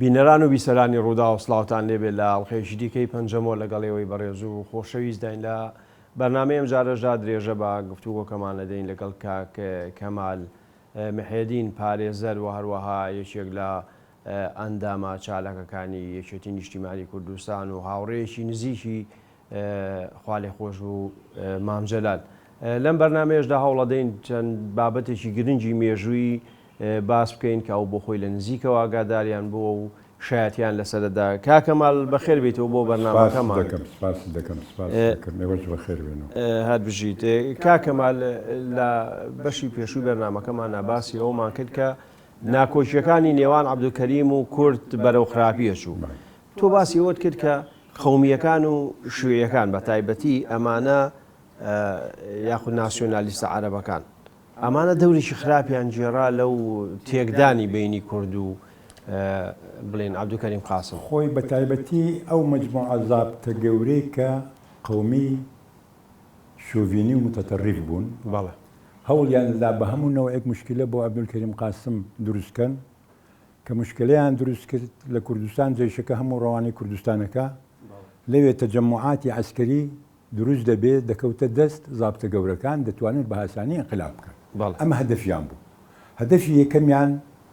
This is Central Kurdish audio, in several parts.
بینەران و بیسەرانی ڕووداو سڵاوتان لێبێت لە ئەڵقەیەکی دیکەی پەنجەمۆ لەگەڵ ئێوەی بەڕێز و خۆشەویستداین لە بەرنامەی ئەمجارەشدا درێژە بە گفتوگۆکەمان ئەدەین لەگەڵ کاک کەمال محێدین پارێزەر و هەروەها یەکێک لە ئەندامە چالاکەکانی یەکێتی نیشتیمانی کوردستان و هاوڕێیەکی نزیکی خوالێخۆشبوو مام جەلال. لەم بەرنامەیەشدا هەوڵەدەین چەند بابەتێکی گرنگی مێژوویی باس بکەین کە ئەو بۆ خۆی لە نزیکەوە ئاگاداریان بووە و شایەتیان لەسەرەدا. کاک کەمال بەخێر بێیتەوە بۆ بەرنامەکەمان. سپاست دەکەم، سپاست دەکەم، سپاست دەکەم. ئێوەش بەخێر بێنەوە. هەر بژیت. کاک کەمال لە بەشی پێشووی بەرنامەکەماندا باسی ئەوەمان کرد کە ناکۆکییەکانی نێوان عەبدولکەریم و کورد بەرەو خراپی ئەچوو. تۆ باسی ئەوەت کرد کە قەومییەکان و شیوعییەکان بە تایبەتی ئەمانە یاخود ناسیۆنالیستە عەرەبەکان ئەمانە دەورێکی خراپیان گێڕا لەو تێکدانی بەینی کورد و بڵێن عەبدولکەریم قاسم. خۆی بە تایبەتی ئەو مەجموعە زابتە گەورەی کە قەومی شۆڤینی و متەتەڕیف بوون بەڵێ. هەوڵیان دەدا بە هەموو نەوعێک موشکیلە بۆ عەبدولکەریم قاسم دروست کەن، کە موشکیلەیان دروست کرد لە کوردستان جەیشەکە هەموو ڕەوانەی کوردستانەکە، لەوێ تەجەموعاتی عەسکەری دروست دەبێ دەکەوتە دەست زابتە گەورەکان دەتوانن بە هاسانی ئینقلاب بکەن. بەڵێ. ئەمە هەدەفیان بوو. هەدەفی یەکەمیان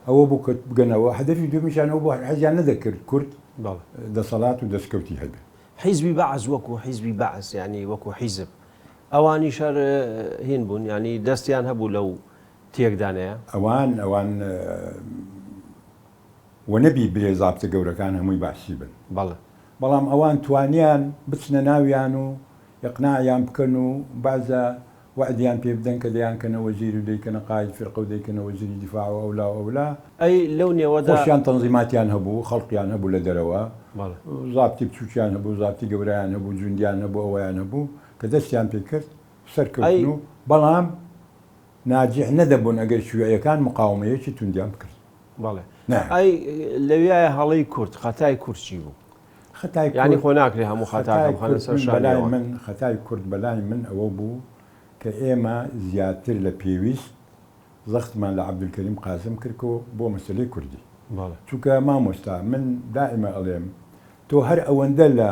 ئەوە بوو کە بگەنەوە، هەدەفی دووەمیشیان ئەوە بوو حەزیان نەدەکرد کورد بەڵێ. دەسەڵات و دەسکەوتی هەبێ. حیزبی بەعس وەکوو حیزبی بەعس یانی وەکوو حیزب ئەوانیش هەر هین بوون یانی دەستیان هەبوو لەو تێکدانەیە؟ ئەوان ئەوان وەنەبی برێ زابتە گەورەکان هەمووی بەعسی بن. بەڵێ. بەڵام ئەوان توانیان بچنە ناویان و ئیقناعیان بکەن و بەعزە وەعدیان پێ بدەن کە دەیانکەنە وەزیر و دەیکەنە قائید فیرقە و دەیکەنە وەزیری دیفاع و ئەولا و ئەولا. ئەی لەو نێوەدا. خۆشیان تەنزیماتیان هەبوو، خەڵقیان هەبوو لە دەرەوە، بەڵێ. زابتی بچووکیان هەبوو، زابتی گەورەیان هەبوو، جوندیان هەبوو، ئەوەیان هەبوو کە دەستیان پێ کرد ئەی. سەرکەوتن و بەڵام ناجیح نەدەبوون ئەگەر شیوعیەکان مقاومەیەکی توندیان بکرد. بەڵێ. نایان. ئەی لەویایە هەڵەی کورد، خەتای کورد چی بوو؟ خەتای یانی کورد خۆ ناکرێ هەموو خەتاکە خەتای بخەنە کورد سەر من شانی بەلای ئەوان. من خەتای کورد بەلای من ئەوە بوو کە ئێمە زیاتر لە پێویست زەختمان لە عەبدولکەریم قاسم کرد کۆ بۆ مەسەلەی کوردی. بەڵێ. چونکە مامۆستا من دائیمە ئەڵێم تۆ هەر ئەوەندە لە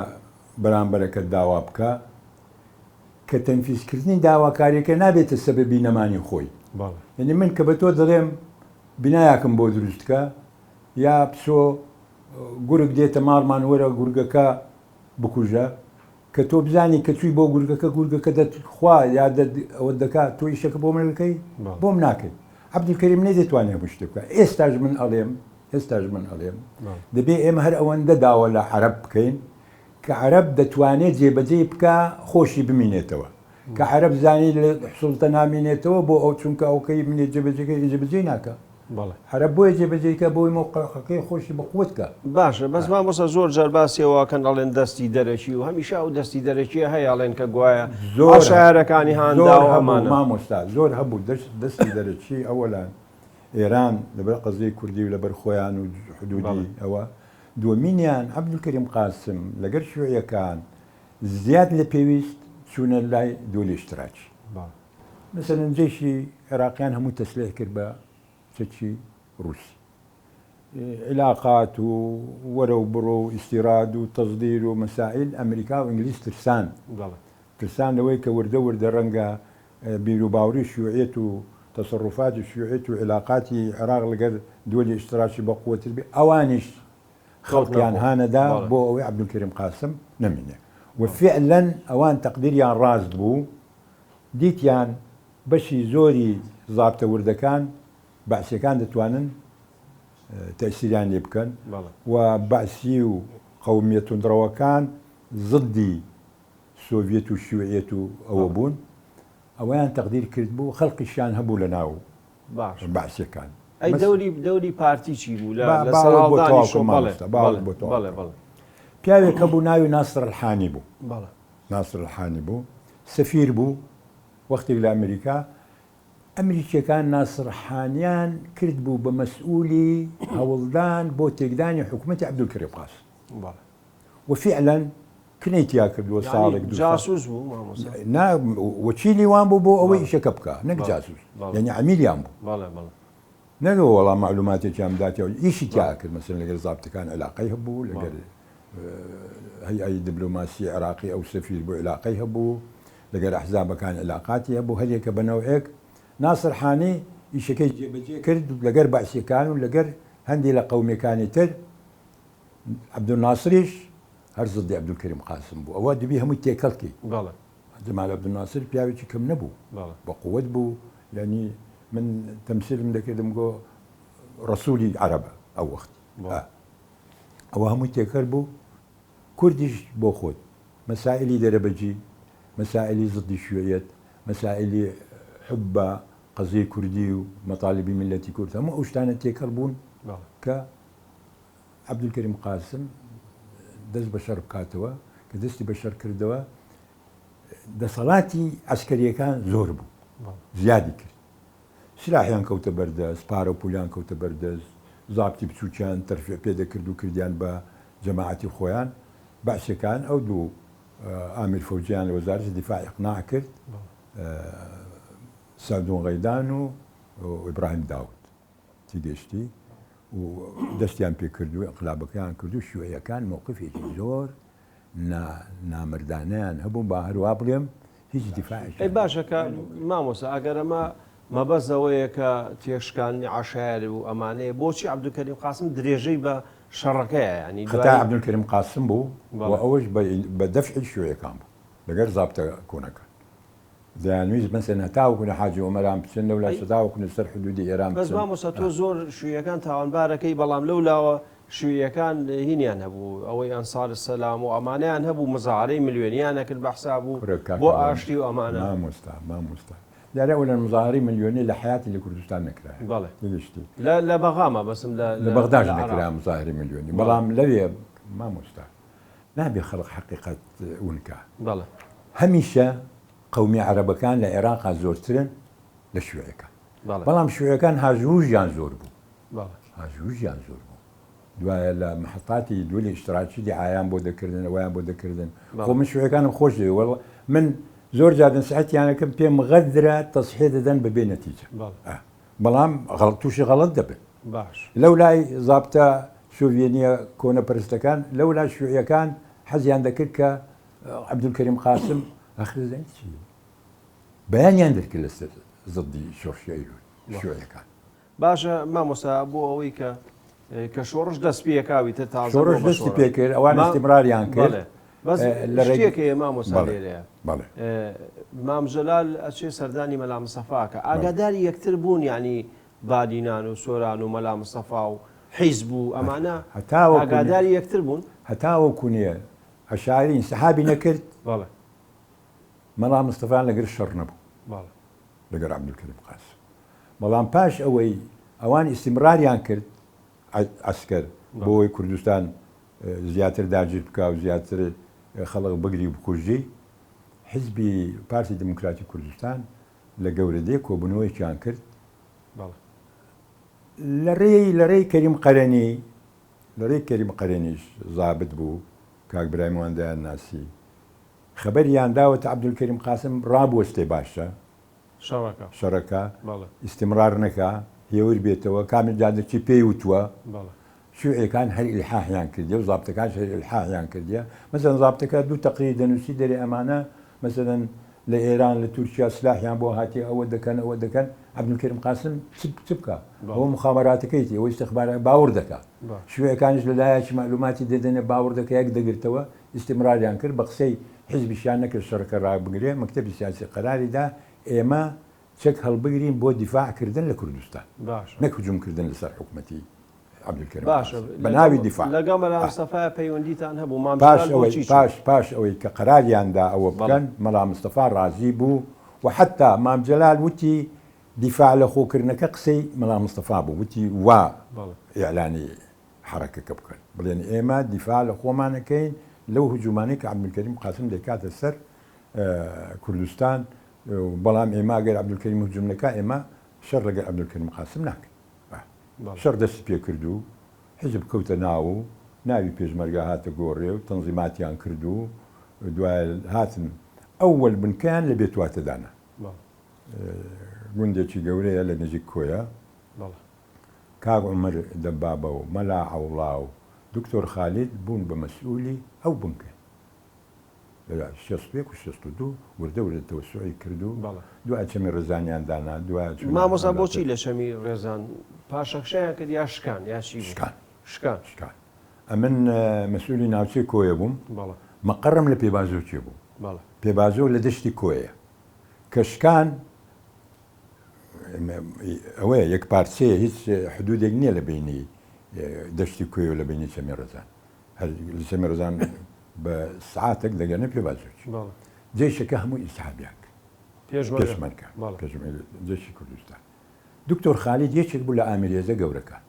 بەرامبەرەکەت داوا بکە کە تەنفیزکردنی داواکاریەکە نابێتە سەبەبی نەمانی خۆی. بەڵێ. یەنی من کە بە تۆ دەڵێم بینایەکم بۆ دروست کە یا بچۆ گورگ دێتە ماڵمان وەرە گورگەکە بکوژە کە تۆ بزانی کە چووی بۆ گورگەکە گورگەکە دەتخوا یا ئەوە دەکا تۆ ئیشەکە بۆ من دەکەی بۆم ناکەی عەبدولکەریم نەیدەتوانێ هەموو شتێ بکا ئێستاش من ئەڵێم ئێستاش من ئەڵێم دەبێ ئێمە هەر ئەوەندە داوا لە عەرەب بکەین کە عەرەب دەتوانێت جێبەجێی بکا خۆشی بمینێتەوە کە عەرەب زانی لە سوڵتە نامینێتەوە بۆ ئەو چونکە ئەوکەی منێ جێبەجێکەی جێبەجێی ناکا بەڵێ. عەرەب بۆیە جێبەجێی کا بۆی مەوقعەکەی خۆشی بە قوت کا. باشە بەس مامۆستا زۆر جار باسی ئەوە ئەکەن ئەڵێن دەستی دەرەکی و هەمیشە ئەو دەستی دەرەکیە هەیە ئەڵێن کە گوایە زۆر عەشایەرەکانی هان زۆر داوە هەبوو ئەمانە. مامۆستا زۆر هەبوو دەست دەستی دەرەکی ئەوەلان ئێران لەبەر قەزیەی کوردی و لەبەر خۆیان و حدودی بەڵێ. ئەوە دووەمینیان عەبدولکەریم قاسم لەگەر شیوعیەکان زیاد لە پێویست چوونە لای دوولی ئیشتراکی. بەڵێ. مەسەلەن جەیشی عێراقیان هەموو تەسلیح کرد بە چەکی ڕووسی. عیلاقات و وەرە و بڕۆ و ئیستیراد و تەسدیر و مەسائیل ئەمریکا و ئینگلیز ترسان. بەڵێ. ترسان لەوەی کە وردە وردە ڕەنگە بیروباوڕی شیوعیەت و تەسەڕوفاتی شیوعیەت و عیلاقاتی عێراق لەگەر دووەلی ئیشتراکی بەقوەتر بێ ئەوانیش خەڵکیان هانەدا بۆ ئەوەی عەبدولکەریم قاسم نەمینێ و فیعلەن ئەوان تەقدیریان ڕاست بوو دیتیان بەشی زۆری زابتە وردەکان بەعسیەکان دەتوانن تەئسیریان لێ بکەن و بەعسی و قەومیە توندڕەوەکان زدی سۆڤیەت و شیوعیەت و ئەوە بوون ئەوەیان تەقدیر کرد بوو خەڵقیشیان هەبوو لە ناو بەعسیەکان. ئەی دەوری دەوری پارتی چی بوو لە سەرهەڵدانی شۆ بەڵێ بەڵێ بەڵێ. پیاوێک هەبوو ناوی ناسر الحانی بوو. بەڵێ. ناسر الحانی بوو سەفیر بوو وەختێک لە ئەمریکا ئەمریکیەکان ناسر حانیان کرد بوو بە مەسئولی هەوڵدان بۆ تێکدانی حکومەتی عەبدولکەریم قاسم. بەڵێ. و فیعلەن کنەی تیا کردووە ساڵێک دوو ساڵ. جاسوس بوو مامۆستا؟ نا وەکیلی وان بوو بۆ ئەوەی ئیشەکە بکا نەک جاسوس یانی عەمیلیان بوو. بەڵێ بەڵێ. نەک وەڵا مەعلوماتێکیان بداتێ و ئیشی تیا ئەکرد مەسەلەن لەگەر زابتەکان عیلاقەی هەبوو لەگەر هەیئەی دبلۆماسی عێراقی ئەو سەفیر بوو عیلاقەی هەبوو لەگەر ئەحزابەکان عیلاقاتی هەبوو هەریەکە بە نەوعێک ناسر حانی ئیشەکەی جێبەجێ کرد لەگەر بەعسیەکان و لەگەر هەندی لە قەومیەکانی تر عەبدولناسریش هەر زدی عەبدولکەریم قاسم بوو ئەوە دەبی هەمووی تێکەڵ کەی. بەڵێ. جەمال عەبدولناسر پیاوێکی کەم نەبوو بە قوت بوو یانی من تەمسیلم دەکردم گۆ ڕەسوولی عەرەبە ئەو وەخت ئەوە هەمووی تێکەر بوو کوردیش بۆ خۆت مەسائلی دەرەبەجی مەسائلی زدی شیوعیەت مەسائلی حب بە قەزیەی کوردی و مەتالبی میللەتی کورد هەموو ئەو شتانە تێکەڵ بوون کە عەبدولکەریم قاسم دەست بە شەڕ بکاتەوە، کە دەستی بە شەڕ کردەوە دەسەڵاتی عەسکەرییەکان زۆر بوو، زیادی کرد، سلاحیان کەوتە بەردەست، پارە و پولیان کەوتە بەردەست، زابتی بچووکیان تەرفیع پێ دەکرد و کردیان بە جەماعەتی خۆیان، بەعسیەکان ئەو دوو ئامیر فەوجیان لە وەزارەتی دیفاع ئیقناع کرد، سەعدون غەیدان و ئیبراهیم داود. تیگەشتی و دەستیان پێ کرد و ئینقلابەکەیان کرد و شیوعیەکان مەوقفێکی زۆر نا نامەردانەیان هەبوو با هەروا بڵێم هیچ دیفاعێکیان ئەی باشە کە مامۆستا ئەگەر ئەمە مەبەست ئەوەیە کە تێکشکاندنی عەشایەر و ئەمانەیە بۆچی عەبدولکەریم قاسم درێژەی بە شەڕەکەیە یانی خەتای دوای عەبدولکەریم قاسم بوو و بەڵێ. ئەوەش بە بە دەفعی شیوعیەکان بوو لەگەر زابتە کۆنەکان. دەیانویست مەسەلەن هەتاوەکو لە حاجی ئۆمەران بچن لەولاش هەتاوەکو لە سەر حدودی ئێران بەس بچن. مامۆستا تۆ زۆر شویەکان تاوانبارەکەی بەڵام لەو لاوە شویەکان هینیان هەبوو ئەوەی ئەنسار سەلام و ئەمانەیان هەبوو مزاهرەی ملیۆنیان ئەکرد بە حساب و کورە کاکە بۆ ئەوە ئاشتی و ئەمانە. مامۆستا مامۆستا دیارە ئەولەن مزاهرەی ملیۆنی لە حەیاتی لە کوردستان نەکرایە بەڵێ تێگەشتی لە لە بەغا مەبەستم لە لە لە بەغداش لە نەکرا عێراق مزاهرەی ملیۆنی بەڵێ. بەڵام لەوێ مامۆستا نابێ خەڵک حەقیقەت ون کا. بەڵێ. هەمیشە قەومیە عەرەبەکان لە عێراقا زۆرترن لە شیوعیەکان. بەڵێ. بەڵام شیوعیەکان هاژووژیان زۆر بوو. بەڵێ. هاژووژیان زۆر بوو. دوایە لە محەتاتی دولی ئیشتراکی دیعایان بۆ دەکردن، ئەوەیان بۆ دەکردن. خۆ بەڵێ. من شیوعیەکانم خۆش دەوێ. وەڵا من زۆر جار نەسیحەتیان ئەکەم پێم غەدرە تەسحیە دەدەن بە بێ نەتیجە. بەڵێ. ئا. بەڵام غەڵ تووشی غەڵەت دەبن. باش. لەولای زابتە شۆڤێنییە کۆنەپەرستەکان، لەولا شیوعییەکان حەزیان دەکرد کە عەبدولکەریم قاسم ئاخر دەزانی چی بەیانیان دەرکرد لەسەر زدی شۆڕشی ئەیلول شیوعیەکان. باشە مامۆستا بۆ ئەوەی کە کە شۆڕش دەست پێکاوی تر تازە شۆڕش دەستی پێکرد ئەوان ئیستیمراریان کرد بەس شتێک هەیە مامۆستا لێرەیە بەڵێ مام جەلال ئەچێ سەردانی مەلا مستەفاکە ئاگاداری یەکتر بوون یعنی بادینان و سۆران و مەلا مستەفا و حیزب و ئەمانە ئاگاداری یەکتر بوون؟ هەتاوەکو نیە عەشایری ئینسحابی نەکرد بەڵێ. مەلا مستەفا لەگەر شەڕ نەبوو بەڵێ. لەگەر عەبدولکەریم قاسم بەڵام پاش ئەوەی ئەوان ئیستیمراریان کرد عەسکەر بۆ ئەوەی کوردستان زیاتر داگیر بکا و زیاتر خەڵک بگری و بکوژی حیزبی پارتی دیموکراتی کوردستان لە گەورەدێ کۆبوونەوەیەکیان کرد لە ڕێی لە ڕێی کەریم قەرەنی لە ڕێی کەریم قەرەنیش زابت بوو کاک برایم وان دەیان ناسی خەبەریان داوەتە عەبدولکەریم قاسم ڕابوەستێ باشە شەڕەکە شەڕەکە ئیستیمڕار نەکا هێور بێتەوە کامیل جادەچی پێی وتووە شیوعیەکان هەر ئیلحاحیان کردیە و زابتەکانش هەر ئیلحاحیان کردیە مەسەلەن زابتەکە دوو تەقریر دەنووسی دەرێ ئەمانە مەسەلەن لە ئێران لە تورکیا سلاحیان بۆ هاتیە ئەوە دەکەن ئەوە دەکەن عەبدولکەریم قاسم چ بکا ئەوە مخابەراتەکەیتی ئەوە ئیستخبارات باوەڕ دەکا شیوعیەکانیش لە لایەکی مەعلوماتی دەدەنێ باوەڕ دەکا یەک دەگرتەوە ئیستیمراریان کرد بە قسەی حیزبیشیان نەکرد شەڕەکە ڕابگرێ مەکتەبی سیاسی قەراری دا ئێمە چەک هەڵبگرین بۆ دیفاع کردن لە کوردستان نەک هجوم کردن لەسەر حکومەتی عەبدولکەریم باشە قاسم بە ناوی دیفاع. لەگەڵ مەلا مستەفا پەیوەندیتان هەبوو مام پاش جەلال ئەوەی بۆچی چوو؟ پاش پاش ئەوەی کە قەراریان دا ئەوە بەڵێ. بکەن مەلا مستەفا ڕازی بوو و حەتتا مام جەلال وتی دیفاع لە خۆ کردنەکە قسەی مەلا مستەفا بوو وتی وا بەڵێ. ئیعلانی حەڕەکەکە بکەن بڵێن ئێمە دیفاع لە خۆمان ئەکەین لەو هجومانەی کە عەبدولکەریم قاسم دەیکاتە سەر کوردستان بەڵام ئێمە ئەگەر عەبدولکەریم هجوم نەکا ئێمە شەڕ لەگەر عەبدولکەریم قاسم ناکەین. شەڕ دەستی پێ کرد و حیزب کەوتە ناو و ناوی پێشمەرگە هاتە گۆڕێ و تەنزیماتیان کرد و دوایە هاتن ئەوەل بنکەیان لە بێتواتە دانا. گوندێکی گەورەیە لە نزیک کۆیە. کاک عومەر دەبابە و مەلا عەوڵا و دکتۆر خالید بوون بە مەسئولی ئەو بنکە. لە 61 و 62 وردە وردە تەوەسوعی کرد و دوای چەمی ڕێزانیان دانا، دوای چوونە مامۆستا بۆچی لە چەمی ڕێزان پاشەکشەیان کرد یا شکان یا چی بوو؟ شکان. شکان. شکان. ئەمن مەسئولی ناوچەی کۆیە بووم. مەقەڕم لە پێبازۆکێ بوو. پێبازۆک لە دەشتی کۆیە. کە شکان ئەوەیە یەک پارچەیە هیچ حدودێک نییە لە بینی دەشتی کۆیە و لە بینی چەمی ڕێزان. هەر لە چەمی ڕێزان بە سعاتێک دەگەنە پێبازۆکی. جەیشەکە هەموو ئینسحابیان کرد. پێشمەرگە. جەیشی کوردستان. دکتۆر خالید یەکێک بوو لە ئامیرێزە گەورەکان.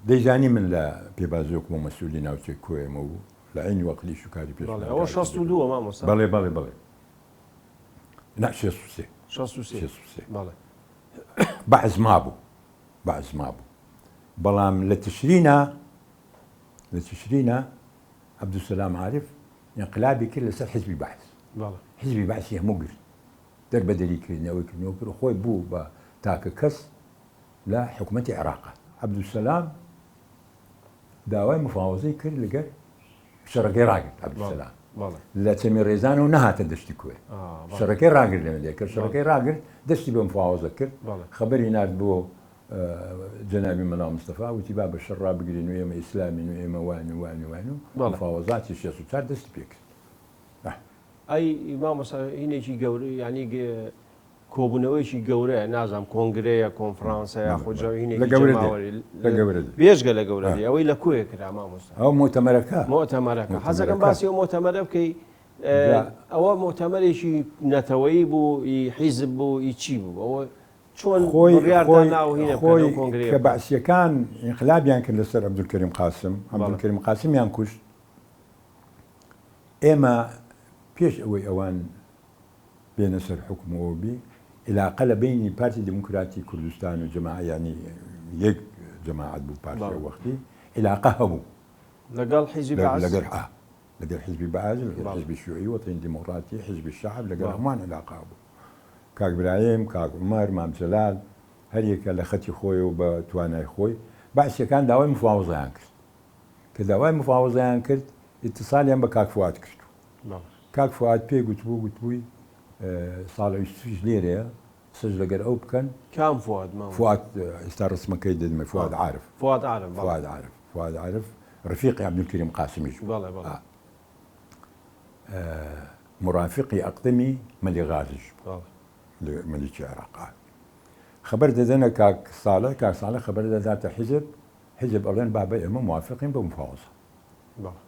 دەیزانی من لە پێبازۆکم و مەسئولی ناوچەی کۆیەمە و لە عەینی وەقت ئیش و کاری پێشمەرگایەتی ئەوە 62 مامۆستا. بەڵێ بەڵێ بەڵێ. نا 63. 63. 63. بەڵێ. بەعس مابوو. بەعس مابوو. بەڵام لە تشرینا لە تشرینا عەبدولسەلام عارف ئینقلابی کرد لەسەر حزبی بەعس. بەڵێ. حزبی بەعسی هەموو گرت. دەربەدەری کردنەوەی کردنەوە کرد خۆی بوو بە تاکە کەس لە حکومەتی عێراقا. عەبدولسەلام داوای مفاوەزەی کرد لەگەر شەڕەکەی ڕاگرت عەبدولسەلام لە چەمی ڕێزانەوە نەهاتە دەشتی کوێ شەڕەکەی ڕاگرت لەوێ کە شەڕەکەی ڕاگرت دەستی بە مفاوەزە کرد خەبەری نارد بۆ جەنابی مەلا مستەفا وتی با بە شەڕ ڕابگرین و ئێمە ئیسلامین و ئێمە وان و وان و وان و مفاوەزاتی 64 دەستی پێکرد. ئەی مامۆستا هینێکی گەورە یانی کۆبوونەوەیەکی گەورەیە نازانم کۆنگرەیە کۆنفرانسە یاخود جەوینێکی جەماوەری لە گەورە دێ بێجگە لە گەورە دێ ئەوەی لە کۆیە کرا مامۆستا ئەو مۆتەمەرەکە مۆتەمەرەکە حەزەکەم باسی ئەو مۆتەمەرە بکەی ئەوە مۆتەمەرێکی نەتەوەیی بوو ئی حیزب بوو ئی چی بوو ئەوە چۆن خۆی بڕیاردا ناو هینە خۆی کۆنگرەیە کە بەعسیەکان ئینقلابیان کرد لەسەر عەبدولکەریم قاسم عەبدولکەریم قاسمیان کوشت ئێمە پێش ئەوەی ئەوان بێنە سەر حوکم و بی ئیلاقە لە بەینی پارتی دیموکراتی کوردستان و جەماعە یانی یەک جەماعەت بوو پارتی ئەو وەختی ئیلاقە هەبوو لەگەڵ حیزبی بەعس لەگەڵ ئا لەگەڵ حیزبی بەعس لەگەڵ حیزبی شیوعی وەتەنی دیموکراتی حیزبی شەعب لەگەڵ هەمووان ئیلاقە هەبوو کاک برایم کاک عومەر مام جەلال هەر یەکە لە خەتی خۆی و بە توانای خۆی بەعسیەکان داوای مفاوەزەیان کرد کە داوای مفاوەزەیان کرد ئیتسالیان بە کاک فواد کرد کاک فوئاد پێی گوتبوو، گوتبووی ساڵح یوسفیش لێرەیە، قسەش لەگەر ئەو بکەن. کام فوئاد مامۆستا؟ فوئاد ئێستا ڕەسمەکەی دەدمێ، فوئاد عارف. فوئاد عارف، بەڵێ. فوئاد عارف، فوئاد عارف ڕەفیقی عەبدولکەریم قاسمیش بوو. بەڵێ، بەڵێ. مورافیقی ئەقدەمی مەلیک غازیش بوو. بەڵێ. مەلیکی عێراق. خەبەر دەدەنە کاک ساڵح، کاک ساڵح خەبەر دەداتە حیزب، حیزب ئەڵێن بابە ئێمە موافقین بە مفاوەزە. بەڵێ.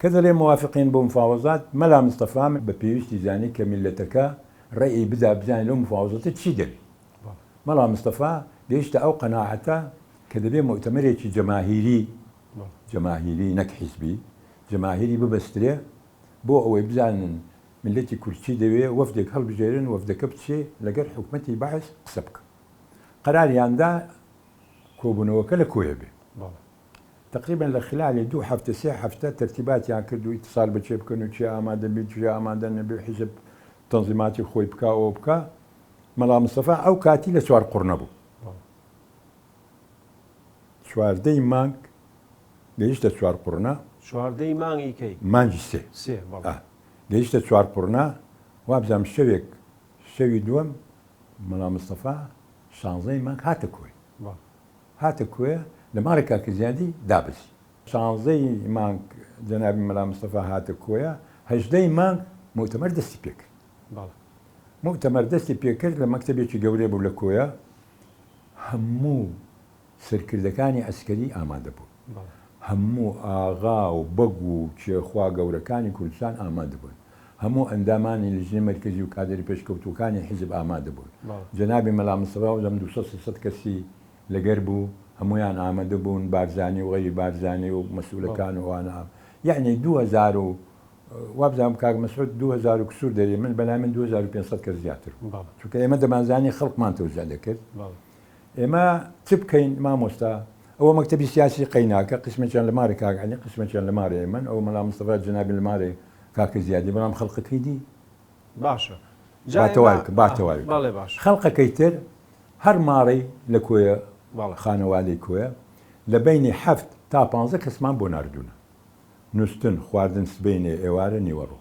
کە دەڵێم موافقین بۆ مفاوەزات، مەلا مستەفا بە پێویستی زانی کە میللەتەکە رەئی بدا بزانێ لەو مفاوەزاتە چی دەوێ. مەلا مستەفا گەیشتە ئەو قەناعەتە کە دەبێ موئتەمەرێکی جەماهیری، جەماهیری نەک حیزبی، جەماهیری ببەسترێ بۆ ئەوەی بزانن میللەتی کورد چی دەوێ، وەفدێک هەڵبژێرن، وەفدەکە بچێ لەگەر حکومەتی بەعس قسە بکا. قەراریان دا کۆبوونەوەکە لە کۆیە بێ. تەقریبەن لە خلالی دوو هەفتە سێ هەفتە تەرتیباتیان کرد و ئیتسال بە کێ بکەن و کێ ئامادە بی و کێ ئامادە نەبی و حیزب تەنزیماتی خۆی بکا ئەوە بکا. مەلا مستەفا ئەو کاتی لە چوارقوڕنە بوو. چواردەی مانگ گەیشتە چوارقوڕنە. چواردەی مانگی کەی؟ مانگی سێ. سێ بەڵێ. گەیشتە چوارقوڕنە وابزانم شەوێک شەوی دووەم مەلا مستەفا شانزەی مانگ هاتە کۆیە. هاتە کۆیە لە ماڵی کاکە زیادی دابەزی. شانزەی مانگ جەنابی مەلا مستەفا هاتە کۆیە، هەژدەی مانگ موئتەمەر دەستی پێ کرد. موئتەمەر دەستی پێ کرد لە مەکتەبێکی گەورەی بوو لە کۆیە، هەموو سەرکردەکانی عەسکەری ئامادە بوون. هەموو ئاغا و بەگ و کێخوا گەورەکانی کوردستان ئامادە بوون. هەموو ئەندامانی لیژنەی مەرکەزی و کادێرە پێشکەوتووەکانی حیزب ئامادە بوون. جەنابی مەلا مستەفا و دەم 200 300 کەسی لەگەر بوو، هەموویان ئامادە بوون، بارزانی و غەیری بارزانی و مەسئولەکان و ئەوانە ئام. یەعنی 2000 و وابزانم کاک مەسعود 2000 و کسور دەرێ، من بەلای من 2500 کەس زیاتر بوو. چونکە ئێمە دەمانزانی خەڵکمان تەوزیع دەکرد. ئێمە چ بکەین مامۆستا؟ ئەوە مەکتەبی سیاسی قەیناکە، قسمێکیان لە مارێ کاک عەلی، قسمێکیان لە مارێ ئێمەن، ئەوە مەلا مستەفا جەنابی لە مارێ کاکە زیادی، بەڵام خەڵقەکەی دی. باشە جا با ئێمە تەواوی بکەم، با تەواوی بکەم. بەڵێ باشە. خەڵقەکەی تر هەر ماڕی لە کۆیە خانەوادەی کۆیە، لە بەینی حەفت تا پانزە کەسمان بۆ ناردوونە. نوستن، خواردن سبەینێ، ئێوارە، نیوەڕۆ.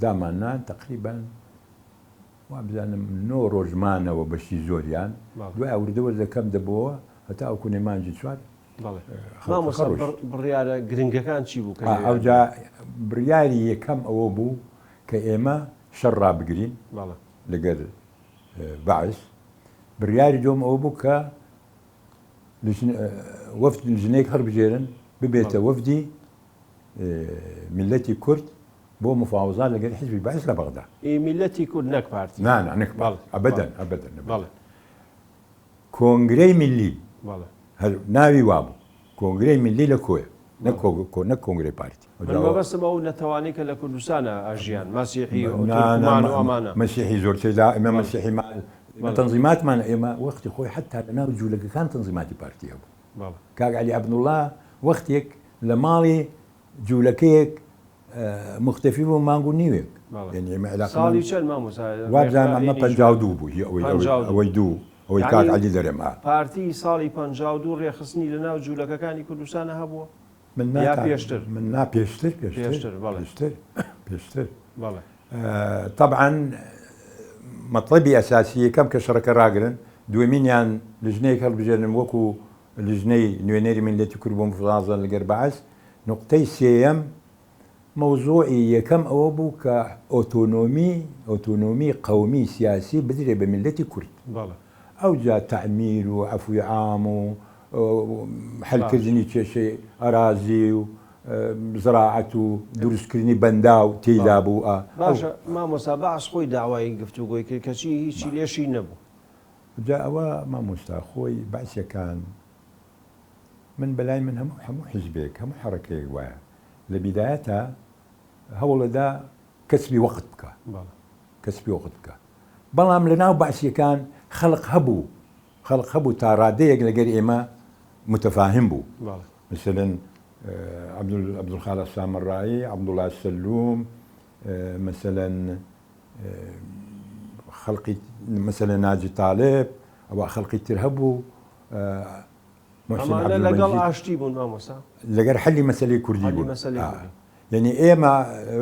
دامان نان تەقریبەن وابزانم نۆ ڕۆژ مانەوە بەشی زۆریان، دوای وردە وردە کەم دەبۆوە هەتاوەکو نێ مانگی چوار خەڵکەکە مامۆستا ڕۆیشت. بڕیارە گرنگەکان چی بوو کە لەوێ ئەوجا بڕیاری یەکەم ئەوە بوو کە ئێمە شەڕ ڕابگرین لەگەر بەعس، بڕیاری دووەم ئەوە بوو کە وەفد لجنەیەک هەڵبژێرن ببێتە وەفدی میللەتی کورد بۆ مفاوەزات لەگەر حیزبی بەعس لە بەغدا. ئی میللەتی کورد نەک پارتی. نا نا نەک پارتی ئەبەدەن ئەبەدەن. کۆنگرەی میللی هەر ناوی وابوو کۆنگرەی میللی لە کۆیە نەک نەک کۆنگرەی پارتی. من مەبەستم ئەو نەتەوانەی کە لە کوردستانا ئەژیان مەسیحی و تورکمان و ئەمانە. مەسیحی زۆر تێدا ئێمە مەسیحیمان تەنزیماتمان ئێمە وەختی خۆی حەتا لە ناو جوولەکەکان تەنزیماتی پارتی هەبوو. کاک عەلی عەبدوڵڵا وەختێک لە ماڵی جوولەکەیەک موختەفی بوو مانگ و نیوێک. یانی ئێمە عیلاقەمان ساڵی چەند مامۆستا؟ وابزانم ئەمە 52 بوو هی ئەوەی ئەوەی دوو ئەوەی کاک عەلی دەرێم ئا. پارتی ساڵی 52 ڕێکخستنی لە ناو جوولەکەکانی کوردستانا هەبووە؟ من نا یا پێشتر؟ من نا پێشتر پێشتر پێشتر بەڵێ. پێشتر پێشتر. بەڵێ. تەبعەن مەتڵەبی ئەساسی یەکەم کە شەڕەکە ڕاگرن، دووەمینیان لجنەیەک هەڵبژێرن وەکو لجنەی نوێنەری میللەتی کورد بۆ مفاوەزە لەگەر بەعس، نوقتەی سێیەم مەوزوعی یەکەم ئەوە بوو کە ئۆتۆنۆمی، ئۆتۆنۆمی قەومی سیاسی بدرێ بە میللەتی کورد. بەڵێ. ئەوجا تەعمیر و عەفوی عام و حەلکردنی کێشەی ئەرازی و زراعەت و دروستکردنی بەنداو تێیدا بوو. ئە. باشە مامۆستا بەعس خۆی داوای گفتوگۆی کرد کەچی هیچی لێ شین نەبوو. جا ئەوە مامۆستا خۆی بەعسیەکان من بەلای من هەموو هەموو حیزبێک هەموو حەڕەکەیەک وایە لە بیدایەتا هەوڵەدا کەسبی وەقت بکا کەسبی وەقت بکا بەڵام لە ناو بەعسیەکان خەڵق هەبوو خەڵق هەبوو تا ڕادەیەک لەگەر ئێمە متفاهم بوو مثلا عەبدولخالق سامەڕایی عەبدوڵا سەلوم مثلا خەڵقی مەسەلەن ناجی تالب ئەوە خەڵقی تر هەبوو محسن ئەمانە لەگەڵ ئاشتی بوون مامۆستا لەگەر حەلی مەسەلەی کوردی بوون یعنی ئێمە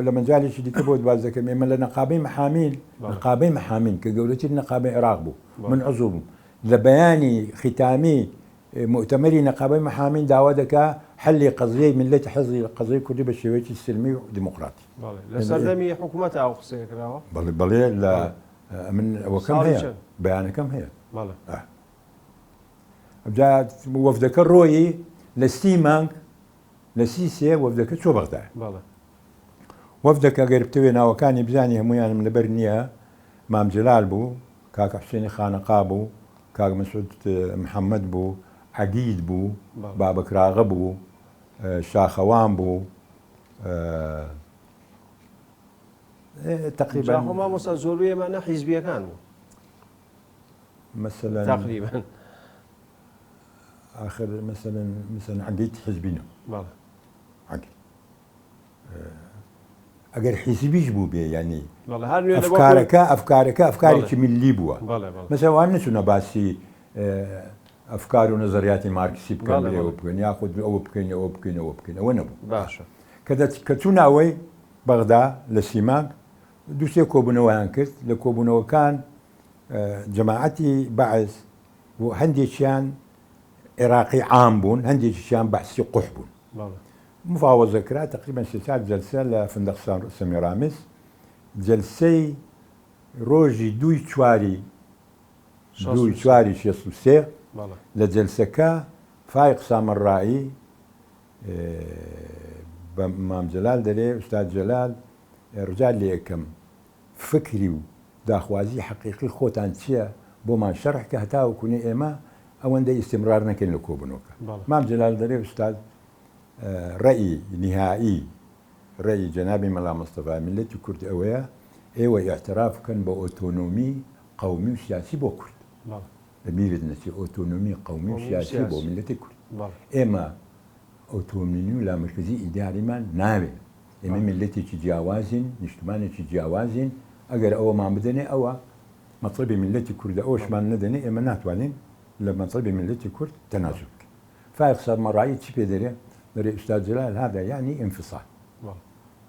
لە مەجالێکی دیکە بۆت باس دەکەم ئێمە لە نەقابەی محامین نەقابەی محامین کە گەورەترین نەقابەی عێراق بوو من عضو بووم لە بەیانی ختامی موئتەمەری نەقابەی محامین داوا دەکا حەلی قەزیەی میللەتی حەزی قەزیەی کوردی بە شێوەیەکی سلمی و دیموقراتی. بەڵێ لە سەردەمی حکوومەتا ئەو قسەیە کراوە؟ بەڵێ بەڵێ لە من ئەوەکەم ساڵی هەیە چەند؟ بەیانەکەم هەیە. بەڵێ. ئا. ئەوجا وەفدەکە ڕۆیی لە سی مانگ لە سی سێ وەفدەکە چۆ بەغدایە. بەڵێ. وەفدەکە گەر بتەوێ ناوەکانی بزانی هەموویانم لەبەر نییە مام جەلال بوو، کاک حوسێنی خانەقا بوو، کاک مەسعود محەمەد بوو، عەگید بوو، بابەکراغە بوو، شاخەوان بوو، تەقریبەن. جا خۆ مامۆستا زۆربەی ئەمانە حیزبییەکان بوون. مەسەلەن. تەقریبەن. ئاخر مەسەلەن مەسەلەن عەگید حیزبی نەبوو. بەڵێ. عەگید. ئەگەر حیزبیش بووبێ یانی ئەفکارەکە ئەفکارەکە ئەفکارێکی میللی بووە مەسەلەن وان نەچوونە باسی ئەفکار و نەزەریاتی مارکسی بکەن ئەوە بکەن یاخود ئەوە بکەین ئەوە بکەین ئەوە بکەین ئەوە نەبوو باشە کە کە چوونە ئەوەی بەغدا لە سیمانگ دووسێ کۆبوونەوەیان کرد لە کۆبوونەوەکان جەماعەتی بەعس و هەندێکیان عێراقی عام بوون هەندێکیان بەعسی قوح بوون مفاوەزە کرا تەقریبەن سێ چار جەلسە لە فندق سەمیرامس جەلسەی ڕۆژی دووی چواری دووی چواری 63 لە جەلسەکە فایق سامەڕایی بە مام جەلال دەرێ ئوستاد جەلال ڕجا لێکەم فکری و داخوازی حەقیقی خۆتان چیە بۆمان شەرح کە هەتاوەکونێ ئێمە ئەوەندە ئیستیمرار نەکەین لە کۆبونەوەکە. مام جەلال دەرێ ئوستاد ڕەئی نیهائی ڕەئی جەنابی مەلا مستەفا میللەتی کورد ئەوەیە ئێوە ئیعتراف بکەن بە ئۆتۆنۆمی قەومی و سیاسی بۆ کورد. لە بیرت نەچێ ئۆتۆنۆمی قەومی و سیاسی بۆ میللەتی کورد. ئێمە ئۆتۆنۆمی و لامەرکەزی ئیداریمان ناوێ. ئێمە میللەتێکی جیاوازین، نیشتمانێکی جیاوازین، ئەگەر ئەوەمان بدەنێ ئەوە مەتڵەبی میللەتی کوردە، ئەوەشمان نەدەنێ ئێمە ناتوانین. لە مەتڵەبی میللەتی کورد تەنازول بکەین. فایق سەرمەڕایی چی پێ دەرێ؟ دەرێ ئوستاد جەلال هذا یعنی انفصال.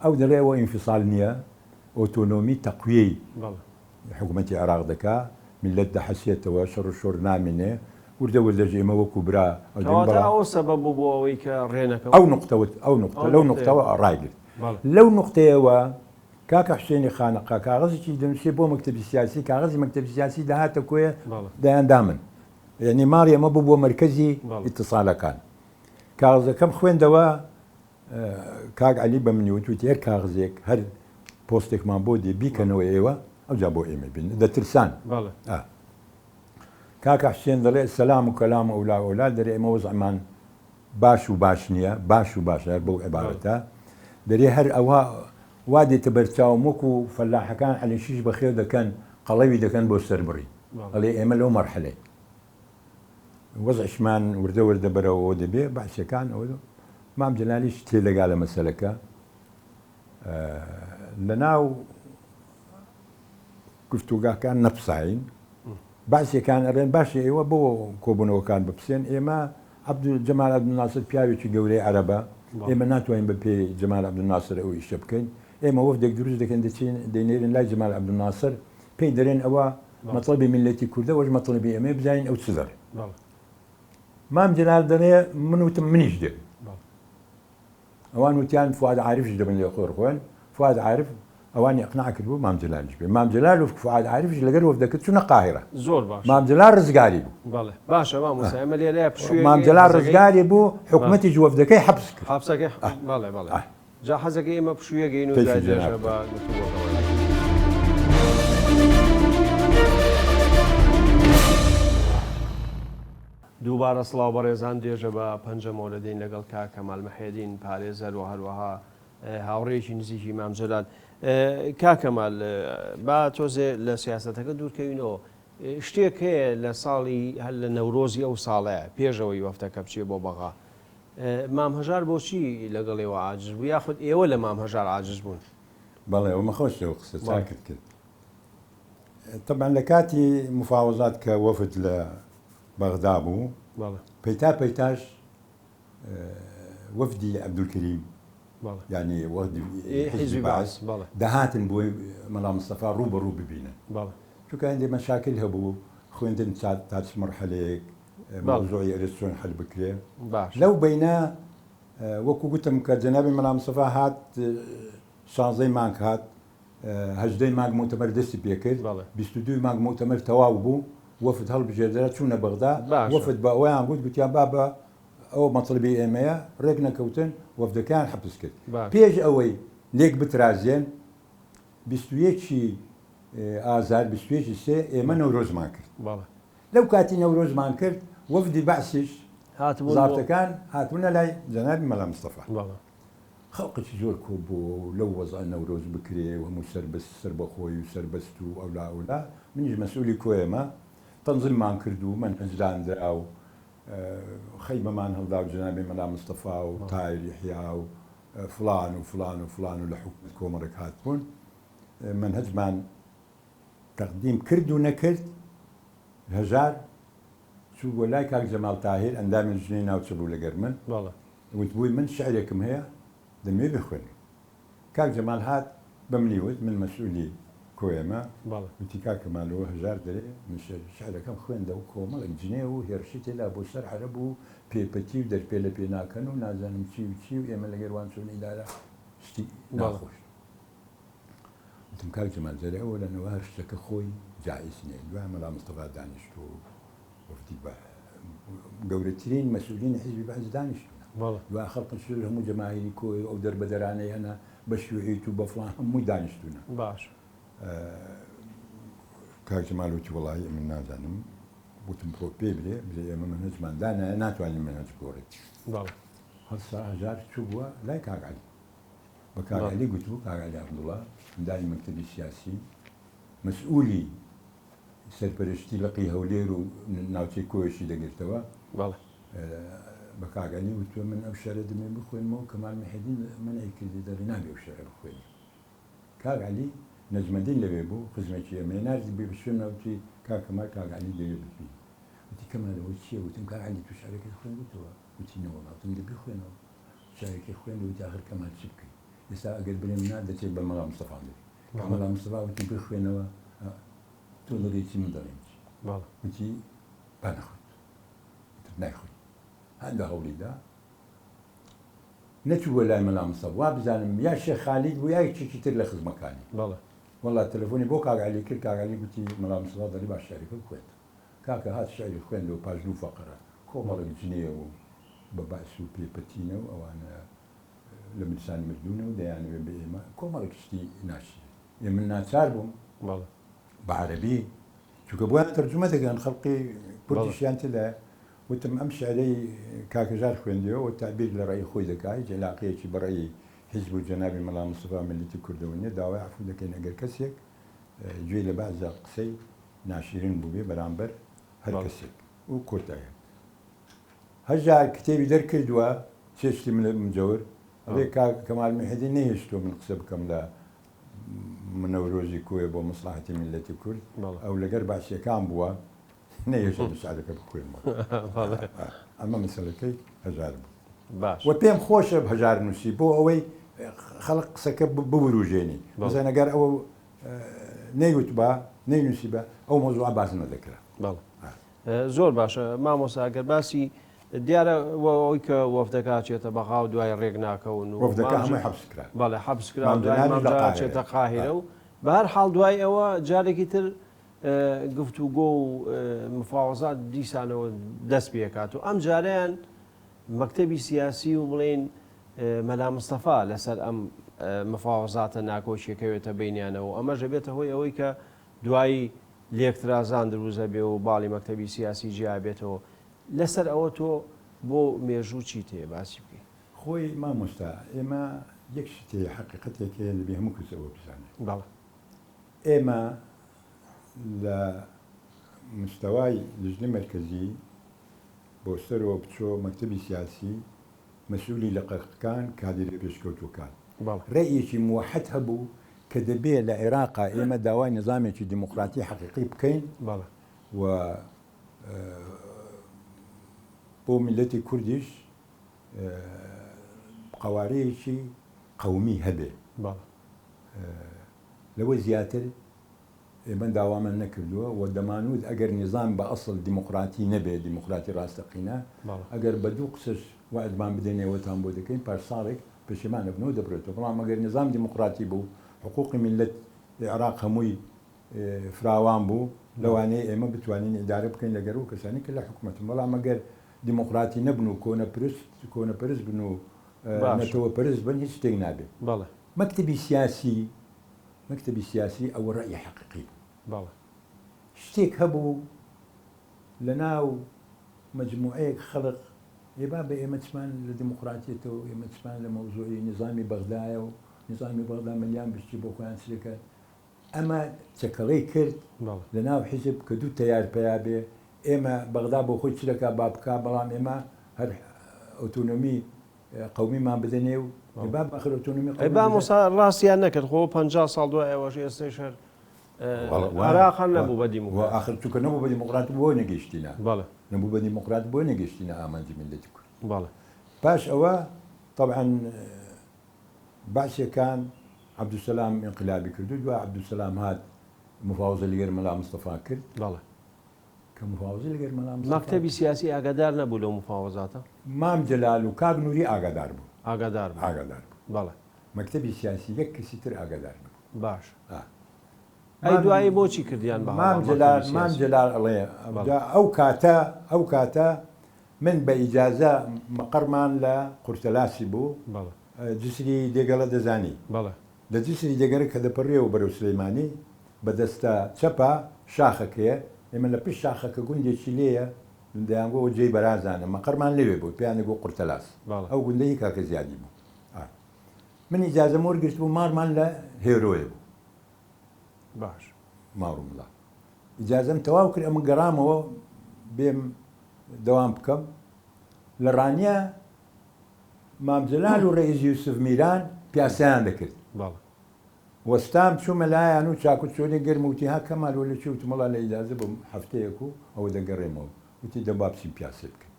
ئەو دەڵێ ئەوە ئینفیسال نییە، ئۆتۆنۆمی تەقویەی حکومەتی عێراق دەکا، میللەت دەحەسێتەوە، شەڕ و شۆڕ نامێنێ، وردە وردەش ئێمە وەکو برا ئەو دێن. کەواتە ئەوە سەبەب بوو بۆ ئەوەی کە ڕێ نەکەون؟ ئەو نوقتە ئەو نوقتە لەو نوقتەوە ڕایگرت. لەو نوقتەیەوە کاکە حوسێنی خانەقا کاغەزێکی دەنووسێ بۆ مەکتەبی سیاسی، کاغەزی مەکتەبی سیاسی دەهاتە کۆیە دەیاندا من. یەعنی ماڵی ئێمە ببووە مەرکەزی ئیتیسالەکان. کاغەزەکەم خوێندەوە، کاک عەلی بە منی وت، وتی هەر کاغزێک، هەر پۆستێکمان بۆ دێ بیکەنەوە ئێوە، ئەوجا بۆ ئێمەی بێنن. دەترسان. کاکە حوسێن دەڵێ سەلام و کەلام و ئەولا و ئەولا، دەرێ ئێمە وەزعمان باش و باش نییە، باش و باش هەر بەو عیبارەتە. دەرێ هەر ئەوها وا دێتە بەرچاوم وەکو فەلاحەکان عەلی شیش بەخێو دەکەن، قەڵەوی دەکەن بۆ سەربڕین. ئەڵێ ئێمە لەو مەرحەلەین. وەزعیشمان وردە وردە بەرەو ئەوە دەبێ، بەعسیەکان ئەوە مام جەلالیش تێدەگا لە مەسەلەکە. لەناو گفتوگاکان نەپساین، بەعسیەکان ئەڵێن باشە ئێوە بۆ کۆبوونەوەکان بپسێن، ئێمە جەمال عەبدولناسر پیاوێکی گەورەی عەرەبە، ئێمە ناتوانین بە پێی جەمال عەبدولناسر ئەو ئیشە بکەین، ئێمە وەفدێک دروست دەکەین دەچین دەینێرین لای جەمال عەبدولناسر، پێی دەرێن ئەوە مەتڵەبی میللەتی کوردە ئەوەش مەتڵەبی ئێمەیە بزانین ئەو چ دەڵێ. مام جەلال دەڵێ من وتم منیش دێم. ئەوان وتیان فواد عارفیش دەبن لێ خۆر خۆن، فواد عارف ئەوانی ئەقناع کردبوو مام جەلالیش بێ. مام جەلال و فواد عارفیش لەگەر وەفدەکە چوونە قاهیرە. زۆر باشە. مام جەلال ڕزگاری بوو. بەڵێ باشە مامۆستا ئێمە لێرەیە پشوویەک مام جەلال ڕزگاری بوو، حکومەتیش وەفدەکەی حەپس کرد. حەپسەکەی بەڵێ بەڵێ. جا حەزەکەی ئێمە پشوویەک گەین و دوای درێژە بە گفتوگۆکەمان دەدەین. دووبارە سڵاو بەڕێزان درێژە بە پەنجەمۆ دەدەین لەگەڵ کاک کەمال محێدین پارێزەر و هەروەها هاوڕێیەکی نزیکی مام جەلال. کاک کەمال با تۆزێ لە سیاسەتەکە دوورکەوینەوە شتێک هەیە لە ساڵی هەر لە نەورۆزی ئەو ساڵەیە پێشەوەی وەفتەکە بچێ بۆ بەغا مام هەژار بۆچی لەگەڵ ئێوە عاجز بوو یاخود ئێوە لە مام هەژار عاجز بوون؟ بەڵێ ئەومە خۆش لەو قسە چاکت کرد. تەبعەن لە کاتی مفاوەزات کە وەفد لە بەغدا بوو پەیتا پەیتاش وەفدی عەبدولکەریم یانی وەفدی حیزبی بەعس دەهاتن بۆی مەلا مستەفا ڕوو بە ڕوو ببینن چونکە هەندێک مەشاکل هەبوو خوێندن تا چ مەرحەلەیەک مەوزوعی ئەرز چۆن حەل بکرێ لەو بەینە وەکو گوتم کە جەنابی مەلا مستەفا هات شانزەی مانگ هات هەژدەی مانگ موتەمەر دەستی پێکرد، 22 مانگ موتەمەر تەواو بوو، وەفد هەڵبژێردرا چوونە بەغدا، وەفد بە ئەویان گوت، گوتیان بابە ئەوە مەتڵەبی ئێمەیە، ڕێک نەکەوتن، وەفدەکەیان حەپس کرد. پێش ئەوەی لێک بترازێن، 21 ی ئازار، 21 ی سێ ئێمە نەورۆزمان کرد. لەو کاتی نەورۆزمان کرد، وەفدی بەعسیش زابتەکان هاتبوونە لای جەنابی مەلا مستەفا. خەڵقێکی زۆر کۆ بۆوە و لەو وەزعە نەورۆز بکرێ و هەموو سەربەست سەربەخۆی و سەربەست و ئەولا ئەولا منیش مەسئولی کۆیەمە تەنزیممان کرد و مەنهەج دانرا و خەیمەمان هەڵدا و جەنابی مەلا مستەفا و تایر یەحیا و فڵان و فڵان و فڵان و لە حکومەت کۆمەڵێک هاتبوون مەنهەجمان تەقدیم کرد و نەکرد هەژار چوو بۆ لای کاک جەمال تاهیر ئەندامی لجنەی ناوچە بوو لەگەر من وتبووی من شعرێکم هەیە دەمەوێ بخوێنم. کاک جەمال هات بە منی وت من مەسئولی کۆیەمە، وتی کاک کەمال ئەوە هەژار دەرێ من شعرەکەم خوێندەوە کۆمەڵێک جنێو و هێڕشی تێدا بۆ سەر عەرەب و پێپەتی و دەرپێ لە پێ ناکەن و نازانم چی و چی و ئێمە لەگەر وان چۆن ئیدارە شتی ناخۆش. وتم کاک جەمال جارێ ئەوەلەن ئەوە هەر شتەکە خۆی جائیز نییە. دوای مەلا مستەفا دانیشت و وەفدی بە گەورەترین مەسئولینی حیزبی بەعس دانیشتوونە. دوای خەڵقی سوور هەموو جەماهیری کۆی و ئەو دەربەدەرانەی هەنە بە شیوعیت و بە فڵان هەمووی دانیشتوونە. باش. کاک جەمال وتی وەڵاهی ئەمن نازانم. وتم بڕۆ پێی برێ، برێ ئێمە مەنهەجمان دانایە ناتوانین مەنهەج بگۆڕین. بەڵێ. هەڵسا هەژار چووبووە لای کاک عەلی. بە کاک عەلی گوتبوو کاک عەلی عەبدوڵا ئەندامی مەکتەبی سیاسی مەسئولی سەرپەرشتی لقی هەولێر و ناوچەی کۆیەشی دەگرتەوە. بەڵێ. بە کاک عەلی وتووە من ئەو شعرە دەمەوێ بخوێنمەوە، کەمال محێدین مەنعی کردی دەڵێ نابێ ئەو شعرە بخوێنی. کاک عەلی نەجمەدین لەوێ بوو، خزمێکی ئێمەیە، ناردی بێ بە شوێنما وتی کاک کەمال کاک عەلی دەوێ بتبینێ. وتی کەمال ئەوە چییە؟ وتم کاک عەلی تۆ شعرەکەت خوێندووتەوە؟ وتی نەوەڵا. وتم دە بیخوێنەوە. شعرەکەی خوێند وتی ئاخر کەمال چ بکەین؟ ئێستا ئەگەر بلێم نا دەچێت بە مەلا مستەفام دەبی. کە مەلا مستەفا وتی بخوێنەوە تۆ دەڵێی چی من دەڵێم چی؟ وتی با نەخوێنیت. وتم نایخوێنم. هەندە هەوڵی دا نەچوو بۆ لای مەلا مستەفا وابزانم یا شێخ خالید بوو یا یەکێکی تر لە خزمەکانی. وەڵا تەلەفۆنی بۆ کاک عەلی کرد، کاک عەلی گوتی مەلا مستەفا دەڵێ با شیعرەکە بخوێنتەوە. کاکە هات شیعری خوێندەوە پاش دوو فەقرە کۆمەڵێک جنێو و بە بەعس و پێ پەتینە و ئەوانە لە برسان مردوونە و دەیانەوێ بە ئێمە کۆمەڵێک شتی ناشرین. ئێ من ناچار بووم بە عەرەبی چونکە بۆیان تەرجومە دەکەن خەڵقی کوردیشیان تێدایە وتم ئەم شیعرەی کاک هەژار خوێندیەوە و تەعبیر لە ڕەئی خۆی دەکا هیچ عیلاقەیەکی بە ڕەئی حیزب و جەنابی مەلا مستەفا میللەتی کوردەوە نیە داوای عەفو دەکەین ئەگەر کەسێک گوێی لە بەعزە قسەی ناشیرین بووبێ بەرامبەر هەر کەسێک و کۆتایە هەژار کتێبی دەرکردووە چێشتی مجەور ئەڵێ کاک کەمال محێدین نەهێشتووە من قسە بکەم لە نەورۆزی کۆیە بۆ مەسڵەحەتی میللەتی کورد ئەو لەگەر بەعسیەکان بووە نەیهێشت مسعلەکە بخوێنمەوە ئەمە مەسەلەکەی هەژار بوو باش و پێم خۆشە هەژار نووسی بۆ ئەوەی خەڵک قسەکە بوروژێنی مەسەن ئەگەر ئەوە نەیوتبا نەینووسیبا ئەو مەوزوعە باس نەدەکرا. بەڵێ زۆر باشە مامۆستا ئەگەر باسی دیارە ئەوەی کە وەفدەکە چێتە بەغا و دوای ڕێک ناکەون و وەفدەکە هەمووی حەبس کرا بەڵێ حەبس کرا و دوای مام جەلال چێتە قاهیرە و بە هەر حاڵ دوای ئەوە جارێکی تر گفتوگۆ و مفاوەزات دیسانەوە دەست پێکات و ئەم جارەیان مەکتەبی سیاسی و بڵێین مەلا مستەفا لەسەر ئەم مفاوەزاتە ناکۆکیەکەوێتە بینیانەوە ئەمەش ئەبێتە هۆی ئەوەی کە دوایی لێکترازان دروست ئەبێ و باڵی مەکتەبی سیاسی جیا بێتەوە لەسەر ئەوە تۆ بۆ مێژوو چیت هەیە باسی بکەی؟ خۆی مامۆستا ئێمە یەک شت هەیە حەقیقەتێک هەیە دەبێ هەموو کەس ئەوە بزانێت. بەڵێ. ئێمە لە مستەوای لجنە مەرکەزی بۆ سەرەوە بچۆ مەکتەبی سیاسی مەسئولی لقەکان کادیرە پێشکەوتووەکان بەڵێ. رەئیەکی موەحەد هەبوو کە دەبێ لە عێراقا ئێمە داوای نیزامێکی دیموقراتی حەقیقی بکەین بەڵێ. و بۆ میللەتی کوردیش قەوارەیەکی قەومی هەبێ. بەڵێ. لەوە زیاتر ئێمە داوامان نەکردووە و دەمانوت ئەگەر نیزام بە ئەسڵ دیموقراتی نەبێ، دیموقراتی ڕاستەقینە، ئەگەر بە دوو قسەش وەعدمان بدەنێ وەتان بۆ دەکەین، پاش ساڵێک پەشیمان ئەبنەوە دەبرێتەوە. بەڵام ئەگەر نیزام دیموقراتی بوو، حقوقی میللەت عێراق هەمووی فراوان بوو، لەوانەیە ئێمە بتوانین ئیدارە بکەین لەگەر ئەو کەسانەی کە لە حکومەتن. بەڵام ئەگەر دیموقراتی نەبن و کۆنەپرست کۆنەپەرست بن و نەتەوەپەرست بن هیچ شتێک نابێ. مەکتەبی سیاسی مەکتەبی سیاسی ئەوە ڕەئی حەقیقی بوو. بەڵێ. شتێک هەبوو لە ناو مەجموعەیەک خەڵک، ئێ بابە ئێمە چمان لە دیموقراتیەتە و ئێمە چمان لە مەوزوعی نیزامی بەغدایە و نیزامی بەغدا ملیان بشکی بۆ خۆیان چ دەکەن. ئەمە چەکەڵەی کرد لە ناو حیزب کە دوو تەیار پەیا بێ، ئێمە بەغدا بۆ خۆی چ دەکا با بکا، بەڵام ئێمە هەر ئۆتۆنۆمی قەومیمان بدەنێ و با ئاخر ئۆتۆنۆمی ئەی قەومی با بدەن. مامۆستا ڕاستیان نەکرد خۆ 50 ساڵ دوای ئەوەش ئێستەیش هەر عێراق هەر نەبوو بە دیموکرات. ئاخر چونکە نەبوو بە دیموکرات بۆ نەگەیشتینە بەڵێ. نەبوو بە دیموکرات بۆ نەگەیشتینە ئامانجی میللەتی کورد. بەڵێ. پاش ئەوە تەبعەن بەعسیەکان عەبدولسەلام ئینقلابی کرد و دوای عەبدولسەلام هات مفاوەزە لەگەر مەلا مستەفا کرد. بەڵێ. کە مفاوەزەی لەگەر مەلا مستەفا مەکتەبی سیاسی ئاگادار نەبوو لەو مفاوەزاتە؟ مام جەلال و کاک نوری ئاگادار بوون. ئاگادار بوون. ئاگادار بوون. بەڵێ. مەکتەبی سیاسی یەک کەسی تر ئاگادار نەبوو. باشە. ئا. ئەی دوایی بۆچی کردیان بە مام هەڵە جەلال مەکتەبی مام سیاسی؟ جەلال ئەڵێ بەڵێ. جا ئەو کاتە ئەو کاتە من بە ئیجازە مەقەڕمان لە قورتەلاسی بوو. بەڵێ. جسری دێگەڵە دەزانی؟ بەڵێ. لە جسری دێگەرە کە دەپەڕیەوە بەرەو سلەیمانی بە دەستە چەپا شاخەکەیە، ئێمە لە پشت شاخەکە گوندێکی لێیە دەیانگۆ ئەوە جێی بەرازانە، مەقەرمان لەوێ بوو، پێیان دەگۆ قورتەلاس، بەڵێ. ئەو گوندە هی کاکە زیادی بوو. ئا. من ئیجازەم وەرگرتبوو ماڕمان لە هێرۆیە بوو. باش. ماڕ و مڵا. ئیجازەم تەواو کرد ئەمن گەڕامەوە بێم دەوام بکەم. لە ڕانیە مام جەلال و ڕەئیس یوسف میران پیاسەیان دەکرد. بەڵێ. وەستام چوومە لایان و چاک و چۆنێک گەرم وتی ها کەمال وە لە کوێ وتم وەڵا لە ئیجازە بووم هەفتەیەک و ئەوە دەگەڕێمەوە. وتی دە با بچین پیاسەی بکەین.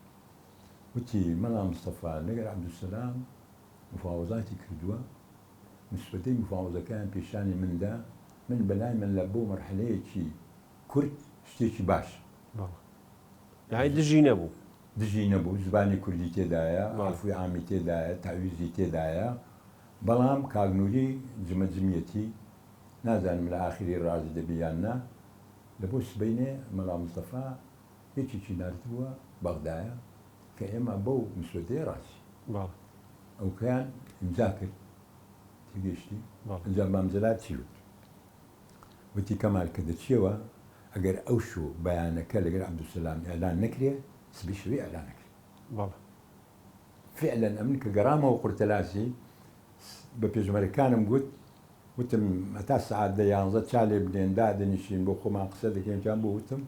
وتی مەلا مستەفا لەگەر عەبدولسەلام مفاوەزاتی کردووە، مسودەی مفاوەزەکەیان پێشانی من دا، من بەلای من لە بۆ مەرحەلەیەکی کورت شتێکی باشە. بەڵێ. یانی دژی نەبوو. دژی نەبوو، زبانی کوردی تێدایە، عەفوی عامی تێدایە، تەعویزی تێدایە، بەڵام کاک نوری جمەجمیەتی، نازانم لە ئاخری ڕازی دەبی یان نا، لە بۆ سبەینێ مەلا مستەفا یەکێکی ناردبووە بەغدایە کە ئێمە بەو مسودەیە ڕازین. بەڵێ. ئەوکەیان ئیمزا کرد، تێگەیشتی؟ بەڵێ. ئینجا مام جەلال چی وت؟ وتی کەمال کە دەچیەوە ئەگەر ئەوشۆ بەیانەکە لەگەر عەبدولسەلام ئیعلان نەکرێ سبەی شەوێ ئیعلان ئەکرێ. بەڵێ. فعلەن ئەمن کە گەڕامەوە قورتەلاسی بە پێشمەرگەکانم گوت وتم هەتا سەعات دە یانزە چا لێ بنێن دادەنیشین بۆ خۆمان قسە دەکەین وتیان بۆ وتم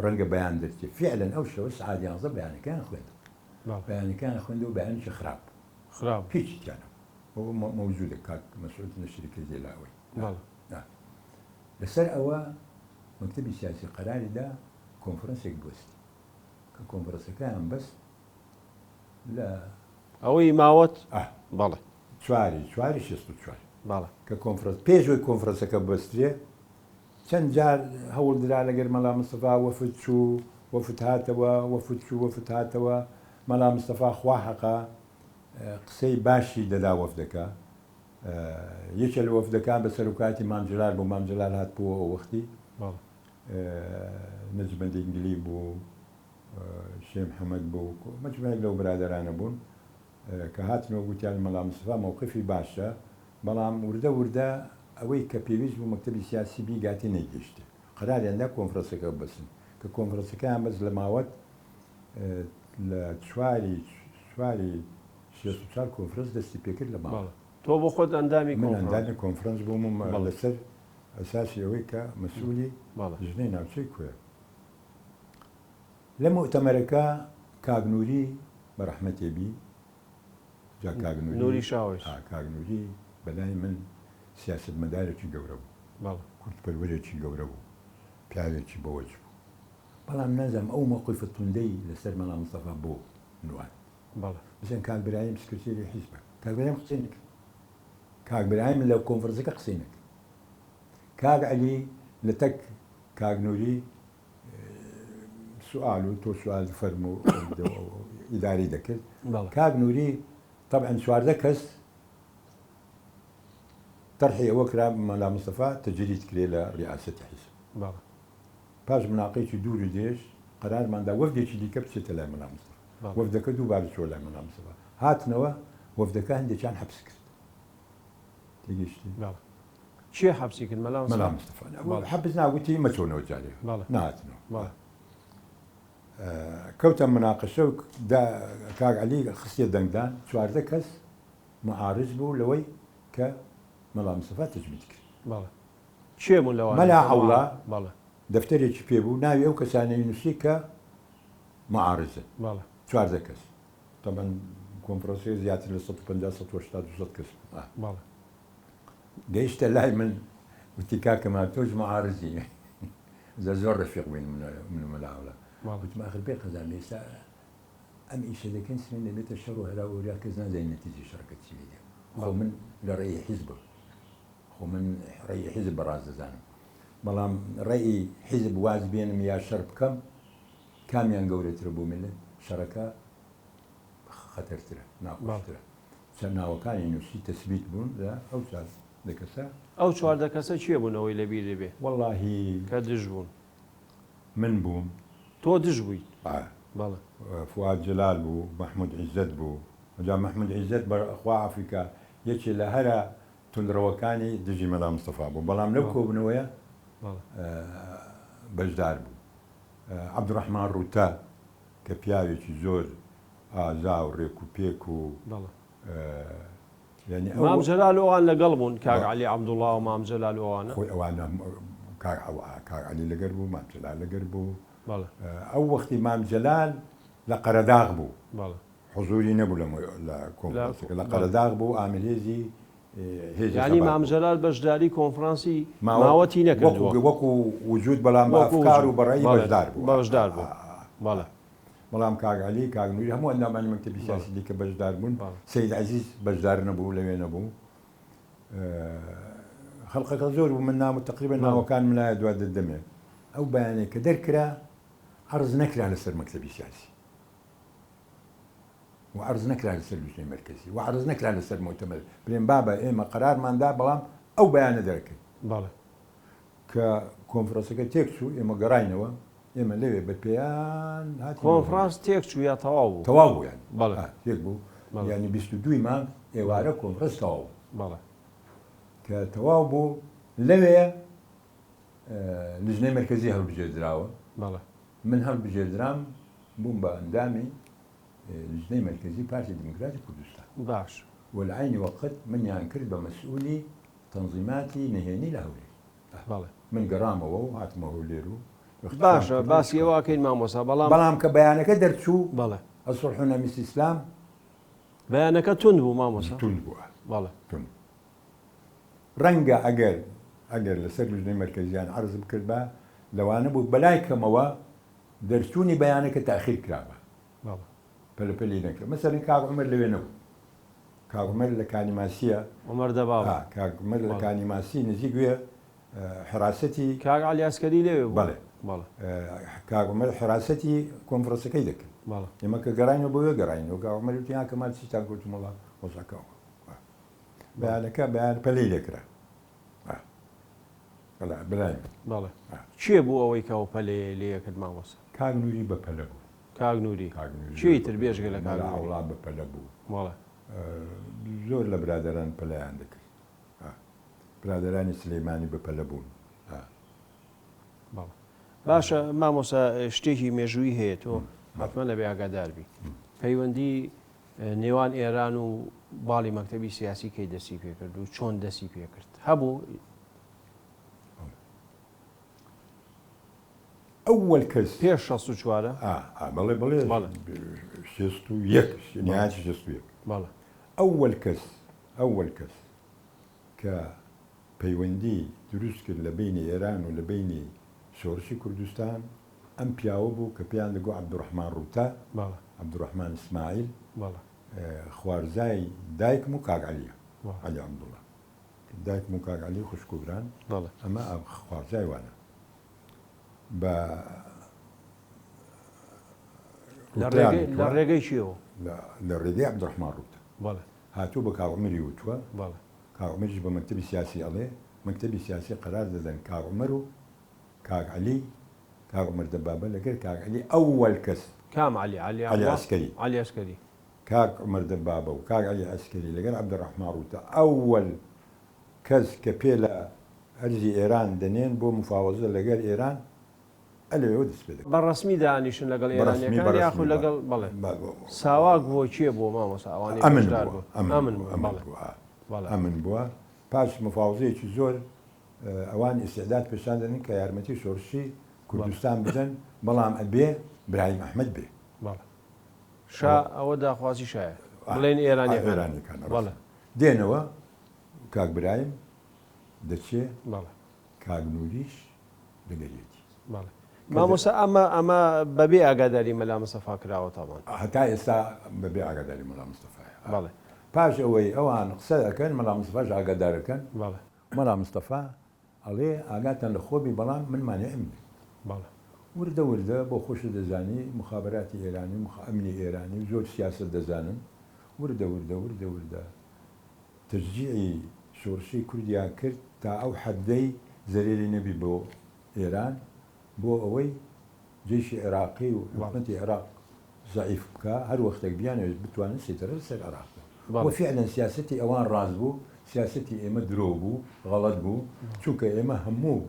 ڕەنگە بەیان دەرچێ فعلەن ئەو شەوە سەعات یانزە بەیانەکەیان خوێندەوە بەیانەکەیان خوێندەوە بەیانێکی خراپ بوو خراپ هیچی تیا نەبوو مەوجودە کاک مەسعود نەشری کردی لە ئەوەی لەسەر ئەوە مەکتەبی سیاسی قەراری دا کۆنفرەنسێک بوەستی کە کۆنفرەنسەکەیان بەست لە ئەوەی ماوەت بەڵێ چواری چواری 64 بەڵێ کە کۆنفرەنس پێش ئەوەی کۆنفرەنسەکە ببەسترێ چەند جار هەوڵ درا لەگەر مەلا مستەفا وەفد چوو وەفد هاتەوە وەفد چوو وەفد هاتەوە مەلا مستەفا خوا حەقە قسەی باشی دەدا وەفدەکە یەکێ لە وەفدەکان بە سەرۆکایەتی مام جەلال بوو، مام جەلال هاتبووە ئەو وەختی نەجمەدین گلی بوو، شێ محەمەد بوو، مەجموعەیەک لەو برادەرانە بوون کە هاتنەوە گوتیان مەلا مستەفا مەوقفی باشە، بەڵام وردە وردە ئەوەی کە پێویست بوو مەکتەبی سیاسی بیگاتێ نەیگەیشتێ. قەراریان دا کۆنفرەنسەکە ببەستن، کە کۆنفرەنسەکەیان بەست لە ماوەت لە چواری چواری 64 کۆنفرەنس دەستی پێکرد لە ماوەت. تۆ بۆ خۆت ئەندامی من ئەندامی کۆنفرەنس بووم و لەسەر ئەساسی ئەوەی کە مەسئولی لیژنەی ناوچەی کۆیە لە موئتەمەرەکە کاک نوری بە ڕەحمەتێ بی جا کاک نوری نوری شاوەیس کاک نوری بەلای من سیاسەتمەدارێکی گەورە بوو کوردپەروەرێکی گەورە بوو پیاوێکی بەوەج بوو بەڵام نازانم ئەو مەوقیفە توندەی لەسەر مەلا مستەفا بۆ نواند بەڵێ. مەسەلەن کاک برایم سکرتێری حیزبە، کاک برایم قسەی نەکرد. کاک برایم لە کۆنفرانسەکە قسەی نەکرد. کاک عەلی لە تەک کاک نوری سوال و تۆ سوال فەرموو ئیداری دەکرد. کاک نوری تەبعەن 14 کەس تەرحی ئەوە کرا مەلا مستەفا تەجرید کرێ لە ڕیاسەتی حیزب. بەڵێ. پاش مناقەیەکی دوور و درێژ قەرارمان دا وەفدێکی دیکە بچێتە لای مەلا مستەفا. وەفدەکە دووبارە چووە لای مەلا مستەفا. هاتنەوە وەفدەکە هەندێکیان حەبس کرد. تێگەیشتی؟ بەڵێ. کێ حەبسی کرد؟ مەلا مستەفا؟ مەلا مستەفا. حەبس نا گوتی مەچۆنەوە جارێ. بەڵێ. نەهاتنەوە. بەڵێ. کەوتە مناقەشە و کاک عەلی خستیە دەنگدان 14 کەس معارض بوو لەوەی کە مەلا مستەفا تەجمید کرد. بەڵێ. کێ بوون لەوانە؟ مەلا عەوڵا دەفتەرێکی پێ بوو ناوی ئەو کەسانەی نووسی کە معارزن 14 کەس تەبعەن کۆنفرانسەکە زیاتر لە 150 180 200 کەس بوو گەیشتە لای من وتی کاکە ما تۆش معارزی زە زۆر ڕەفیق بووین من و مەلا عەوڵا وتم ئاخر بێ قەزا ئێستا ئەم ئیشە دەکەین سبەینێ دەبێتە شەڕ و هەرا و هوریا کەس نازانێت نەتیجەی شەڕەکە چی لێ دێ خۆ من لە ڕێی حیزبم خۆ من ڕێی حیزب بە ڕاست دەزانم بەڵام ڕێی حیزب واز بێنم یا شەڕ بکەم کامیان گەورەترە بۆ میللەت شەڕەکە خەتەرترە ناخۆشترە چەند ناوەکانی نووسی تەسبیت بوون لە ئەو 14 کەسە ئەو 14 کەسە کێ بوون ئەوەی لە بیرت بێ وەڵاهی کە دژ بوون من بووم تۆ دژ بوویت بەڵێ فواد جەلال بوو مەحمود عیزەت بوو جا مەحمود عیزەت بە خوا عەفوی کا یەکێ لە هەرە توندڕەوەکانی دژی مەلا مستەفا بوو، بەڵام لەو کۆبوونەوەیە بەشدار بوو. عەبدولڕەحمان ڕوتە کە پیاوێکی زۆر ئازا و ڕێک و پێک و یانی ئەو مام جەلال و ئەوان لەگەڵ بوون، کاک عەلی عەبدوڵڵا و مام جەلال و ئەوانە؟ خۆی ئەوانە کاک عەلی لەگەر بوو، مام جەلال لەگەر بوو. ئەو وەختی مام جەلال لە قەرەداغ بوو. حزوری نەبوو لە لە کۆنفرانسەکە لە قەرەداغ بوو ئامیر هێزی هێزی یانی مام جەلال بەشداری کۆنفرانسی ماوەتی نەکردووە وەکو وجود بەڵام بە ئەفکار و بە ڕەئی بەشدار بوو بەشدار بوو. بەڵێ. بەڵام کاک عەلی، کاک نوری هەموو ئەندامانی مەکتەبی سیاسی دیکە بەشدار بوون. سەید عەزیز بەشدار نەبوو، لەوێ نەبوو. خەڵقەکە زۆر بوو، من ناوم تەقریبەن ناوەکانم لایە دوا دەدەمێ. ئەو بەیانەی کە دەرکرا عەرز نەکرا لەسەر مەکتەبی سیاسی و عەرز نەکرا لەسەر لوجنەی مەرکەزی و عەرز نەکرا لەسەر موتەمەر بلێن بابە ئێمە قەرارمان دا بەڵام ئەو بەیانە دەرکەین. بەڵێ. کە کۆنفرانسەکە تێکچوو ئێمە گەڕاینەوە، ئێمە لەوێ بە پێیان هاتینەوە. کۆنفرانس تێکچوو یا تەواو بوو؟ تەواو بوو یانی. بەڵێ. ئا تێک بوو. بەڵێ. یانی 22 ی مانگ ئێوارە کۆنفرانس تەواو بوو. بەڵێ. کە تەواو بوو لەوێ لیژنەی مەرکەزی هەڵبژێردراوە. بەڵێ. من هەڵبژێردرام بووم بە ئەندامی لیژنەی مەرکەزی پارتی دیموکراتی کوردستان. باش. و لە عەینی وەقت منیان کرد بە مەسئولی تەنزیماتی نهێنی لە هەولێر. بەڵێ. من گەڕامەوە و هاتمە هەولێر و اختفام باشە کرد و باسی چکار. ئەوە ئەکەین مامۆستا بەڵام. بەڵام کە بەیانەکە دەرچوو. بەڵێ. الصلح ام استسلام. بەیانەکە توند بوو مامۆستا؟ توند بوو. بەڵێ. توند بوو. ڕەنگە ئەگەر ئەگەر لەسەر لوجنەی مەرکەزیان عەرز بکردبا لەوانە بوو بەلای کەمەوە دەرچوونی بەیانەکە تاخیر کرابا. بەڵێ. پەلە پەلی نەکرا. مەسەلەن کاک عومەر لەوێ نەبوو. کاک عومەر لە کانی ماسیە. عومەر دەباوە. ئا کاک عومەر لە بەڵێ. کانی ماسی نزیک وێ حراسەتی. کاک عەلی عەسکەری لەوێ بوو؟ بەڵێ. بەڵێ. کاک عومەر حراسەتی کۆنفرەنسەکەی دەکرد. بەڵێ. ئێمە کە گەڕاینەوە بۆ وێ گەڕاینەوە. کاک عومەر وتی ها کەمال چیتان کرد؟ وتم وەڵا وەزعەکە ئەوە. بەیانەکە بەیان پەلەی لێکرا. بەڵێ برای من. بەڵێ. کێ بوو ئەوەی کە ئەو پەلەیەی لێ کرد مامۆستا؟ کاک نوری بە پەلە بوو. کاک نوری. کاک نوری کێی تر بێجگە لە کاک مەلا نوری؟ عەوڵا بە پەلە بوو. بەڵێ. زۆر لە برادەران پەلەیان دەکرد. برادەرانی سلەیمانی بە پەلە بوون. بەڵێ. باشە مامۆستا شتێکی مێژوویی هەیە تۆ حەتمەن ئەبێ ئاگادار بی. پەیوەندی نێوان ئێران و باڵی مەکتەبی سیاسی کەی دەستی پێکرد و چۆن دەستی پێکرد؟ هەبوو؟ ئەوەل کەس پێش 64 بەڵێ بەڵێ 61 نهایەتی 61 بەڵێ ئەوەل کەس ئەوەل کەس کە پەیوەندی دروست کرد لە بینی ئێران و لە بینی شۆڕشی کوردستان ئەم پیاوە بوو کە پێیان دەگۆ عەبدوڕەحمان ڕووتە، عەبدوڕەحمان ئیسماعیل، خوارزای دایکم و کاک عەلیە، عەلی عەبدوڵڵا. دایکم و کاک عەلی خوشک و بران، ئەمە خوارزای وانە. بە لە ڕێگەی کێوە؟ لە ڕێگەی عەبدوڕەحمان ڕووتە. هاتووە بە کاک عومەری وتووە، کاک عومەریش بە مەکتەبی سیاسی ئەڵێ، مەکتەبی سیاسی قەرار دەدەن کاک عومەر و کاک عەلی کاک عومەر دەبابە لەگەر کاک عەلی ئەوەل کەس. کام عەلی؟ عەلی عەلی عەسکەری. عەلی عەسکەری. کاک عومەر دەبابە و کاک عەلی عەسکەری لەگەر عەبدولڕەحمان ڕووتە ئەوەل کەس کە پێ لە ئەرزی ئێران دەنێن بۆ مفاوەزە لەگەر ئێران ئە لەوێوە دەست پێ دەکا. بە ڕەسمی دانیشن لەگەڵ بە ڕەسمی ئێرانیەکان بە ڕەسمی یاخود بە لەگەڵ بەڵێ بە ساواک بووە کێ بووە مامۆستا ئەوانەی ئەمن بەشدار بووە بوون؟ ئەمن ئەمن بووە بووە ئەمن بەڵێ بووە ئا بەڵێ. ئەمن بووە پاش مفاوەزەیەکی زۆر ئەوان ئیستعداد پێشان دەدەن کە یارمەتی شۆرشی کوردستان بدەن، بەڵام ئەبێ برایم ئەحمەد بێ. بەڵێ. شا ئەوە داخوازی شایە. بڵێن ئێرانیەکان. ئێرانیەکان. بەڵێ. دێنەوە کاک برایم دەچێ. بەڵێ. کاک نوریش لەگەریەتی. بەڵێ. مامۆستا ئەمە ئەمە بەبێ ئاگاداری مەلا مستەفا کراوە تاوان. هەتا ئێستا بەبێ ئاگاداری مەلا مستەفایە. بەڵێ. پاش ئەوەی ئەوان قسە ئەکەن مەلا مستەفاش ئاگادار ئەکەن. بەڵێ. مەلا مستەفا ئەڵێ ئاگاتان لە خۆ بی بەڵام من مانعم نیە. بەڵێ. وردە وردە بۆ خۆشت دەزانی موخابەراتی ئێرانی و ئەمنی ئێرانی و زۆر سیاسەت دەزانن وردە وردە وردە وردە تەشجیعی شۆڕشی کوردیان کرد تا ئەو حەدەی زەرەری نەبی بۆ ئێران بۆ ئەوەی جەیشی عێراقی و حکومەتی عێراق زەعیف بکا هەر وەختێک بیانەوێت بتوانن سەیتەرە لەسەر عێراق بکەن و فیعلەن سیاسەتی ئەوان ڕاست بوو سیاسەتی ئێمە درۆ بوو غەڵەت بوو چونکە ئێمە هەموو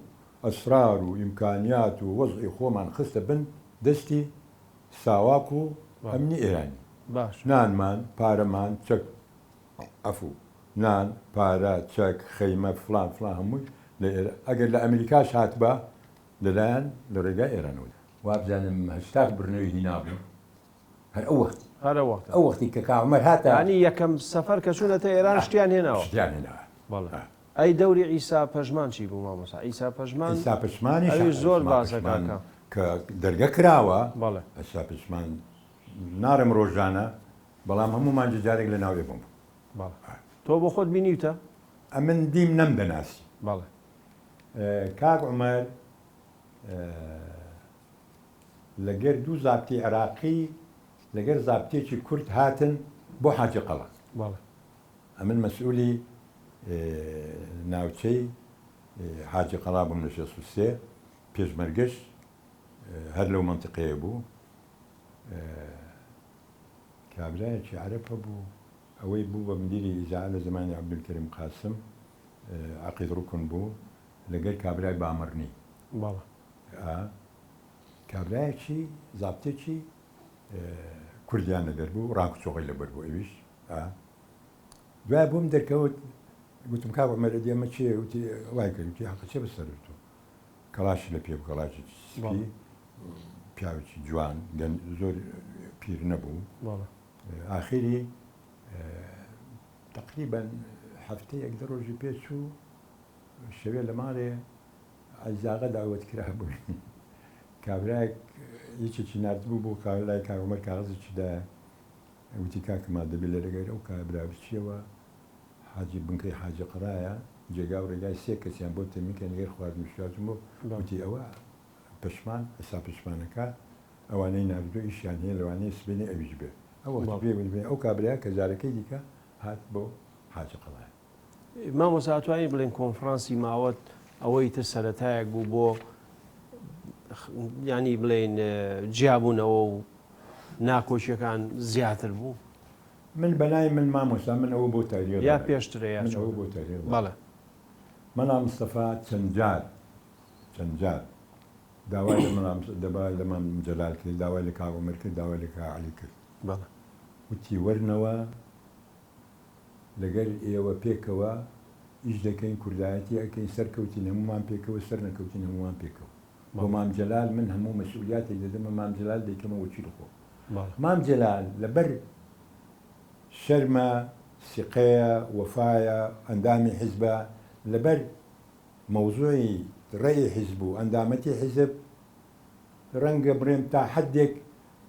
ئەسرار و ئیمکانیات و وەزعی خۆمان خستە بن دەستی ساواک و ئەمنی ئێرانی نانمان پارەمان چەک عەفو نان پارە چەک خەیمە فڵان فڵان هەمووی لە ئێران ئەگەر لە ئەمریکاش هاتبا لەلایەن لە ڕێگای ئێرانەوە. وابزانم 80 بڕنەوی هینابوو هەر ئەو وەختی. هەر ئەو وەختە. ئەو وەختی کە کاک عومەر هاتە. یانی یەکەم سەفەر کە چوونەتە ئێران شتیان هێناوە. شتیان هێناوە. بەڵێ. ئەی دەوری عیسا پەژمان چی بوو مامۆستا؟ عیسا پەژمان عیسا پەشمانیش ئەویش زۆر باسە کاکە. کە دەرگە کراوە بەڵێ. ئەستا پشمان ناڕێم ڕۆژانە بەڵام هەموو مانگی جارێک لە ناو ئێمە بوو. بەڵێ. تۆ بۆ خۆت بینیوتە؟ ئەمن دیم نەمدەناسی. بەڵێ. کاک عومەر لەگەر دوو زابتی عێراقی لەگەر زابتێکی کورد هاتن بۆ حاجی قەڵا. بەڵێ. ئەمن مەسئولی ناوچەی حاجی قەڵا بووم لە 63 پێشمەرگەش هەر لەو مەنتیقەیە بوو. کابرایەکی عەرەب هەبوو ئەوەی بوو بە مدیری ئیزاعە لە زەمانی عەبدولکەریم قاسم، عەقید ڕوکن بوو لەگەر کابرای بامەڕنی. بەڵێ. ئا کابرایەکی زابتێکی کوردیان لەگەر بوو، ڕانک و چۆغەی لەبەر بوو ئەویش. ئا دوای بۆم دەرکەوت گوتم کاک عومەر ئەدی ئەمە چییە؟ وتی وای کرد. وتی حەقە چیە بەسەر تۆ؟ کەڵاشی لە پێ بوو، کەڵاشێکی سپی، پیاوێکی جوان، زۆر پیر نەبوو. ئاخیری تەقریبەن هەفتەیەک دە ڕۆژی پێ چوو، شەوێ لە ماڵێ عەزیزاغا داوەت کرابووین. کابرایەک یەکێکی ناردبوو بۆ لای کاک عومەر کاغەزێکی دایە، وتی کاک کەمال دەبێ لە لەگەر ئەو کابرا بچیەوە حاجی بنکەی حاجی قەڵایە جێگا و ڕێگای سێ کەسیان بۆ تەمین کەن لەگەر خواردن و شراتم بۆ وتی ئەوە پەشمان حساب پەشمانەکە ئەوانەی ناردووە ئیشیان هەیە لەوانەیە سبەینێ ئەویش بێ ئەو وەخت بێ بێ ئەو کابرایە کە جارەکەی دیکە هات بۆ حاجی قەڵایە. مامۆستا ئەتوانین بڵێین کۆنفرانسی ماوەت ئەوەی تر سەرەتایەک بوو بۆ یانی بڵێین جیابوونەوە و ناکۆکیەکان زیاتر بوو؟ من بەلای من مامۆستا من ئەوە بۆ تاریخ یا پێشترە یا من ئەوە بۆ تاریخ بەڵێ. مەلا مستەفا چەند جار چەند جار داوای لە مەلا داوای لە مام جەلال کرد داوای لە کاک عومەر کرد داوای لە کاک عەلی کرد بەڵێ. وتی وەرنەوە لەگەر ئێوە پێکەوە ئیش دەکەین کوردایەتی ئەکەین سەرکەوتین هەموومان پێکەوە سەرنەکەوتین هەموومان پێکەوە بۆ مام جەلال من هەموو مەسئولیاتێک دەدەمە مام جەلال دەیکەمە وەکیل خۆم مام جەلال لەبەر شەرمە سیقەیە وەفایە ئەندامی حیزبە لەبەر مەوزوعی ڕەئی حیزب و ئەندامەتی حیزب ڕەنگە بڵێم تا حەدێک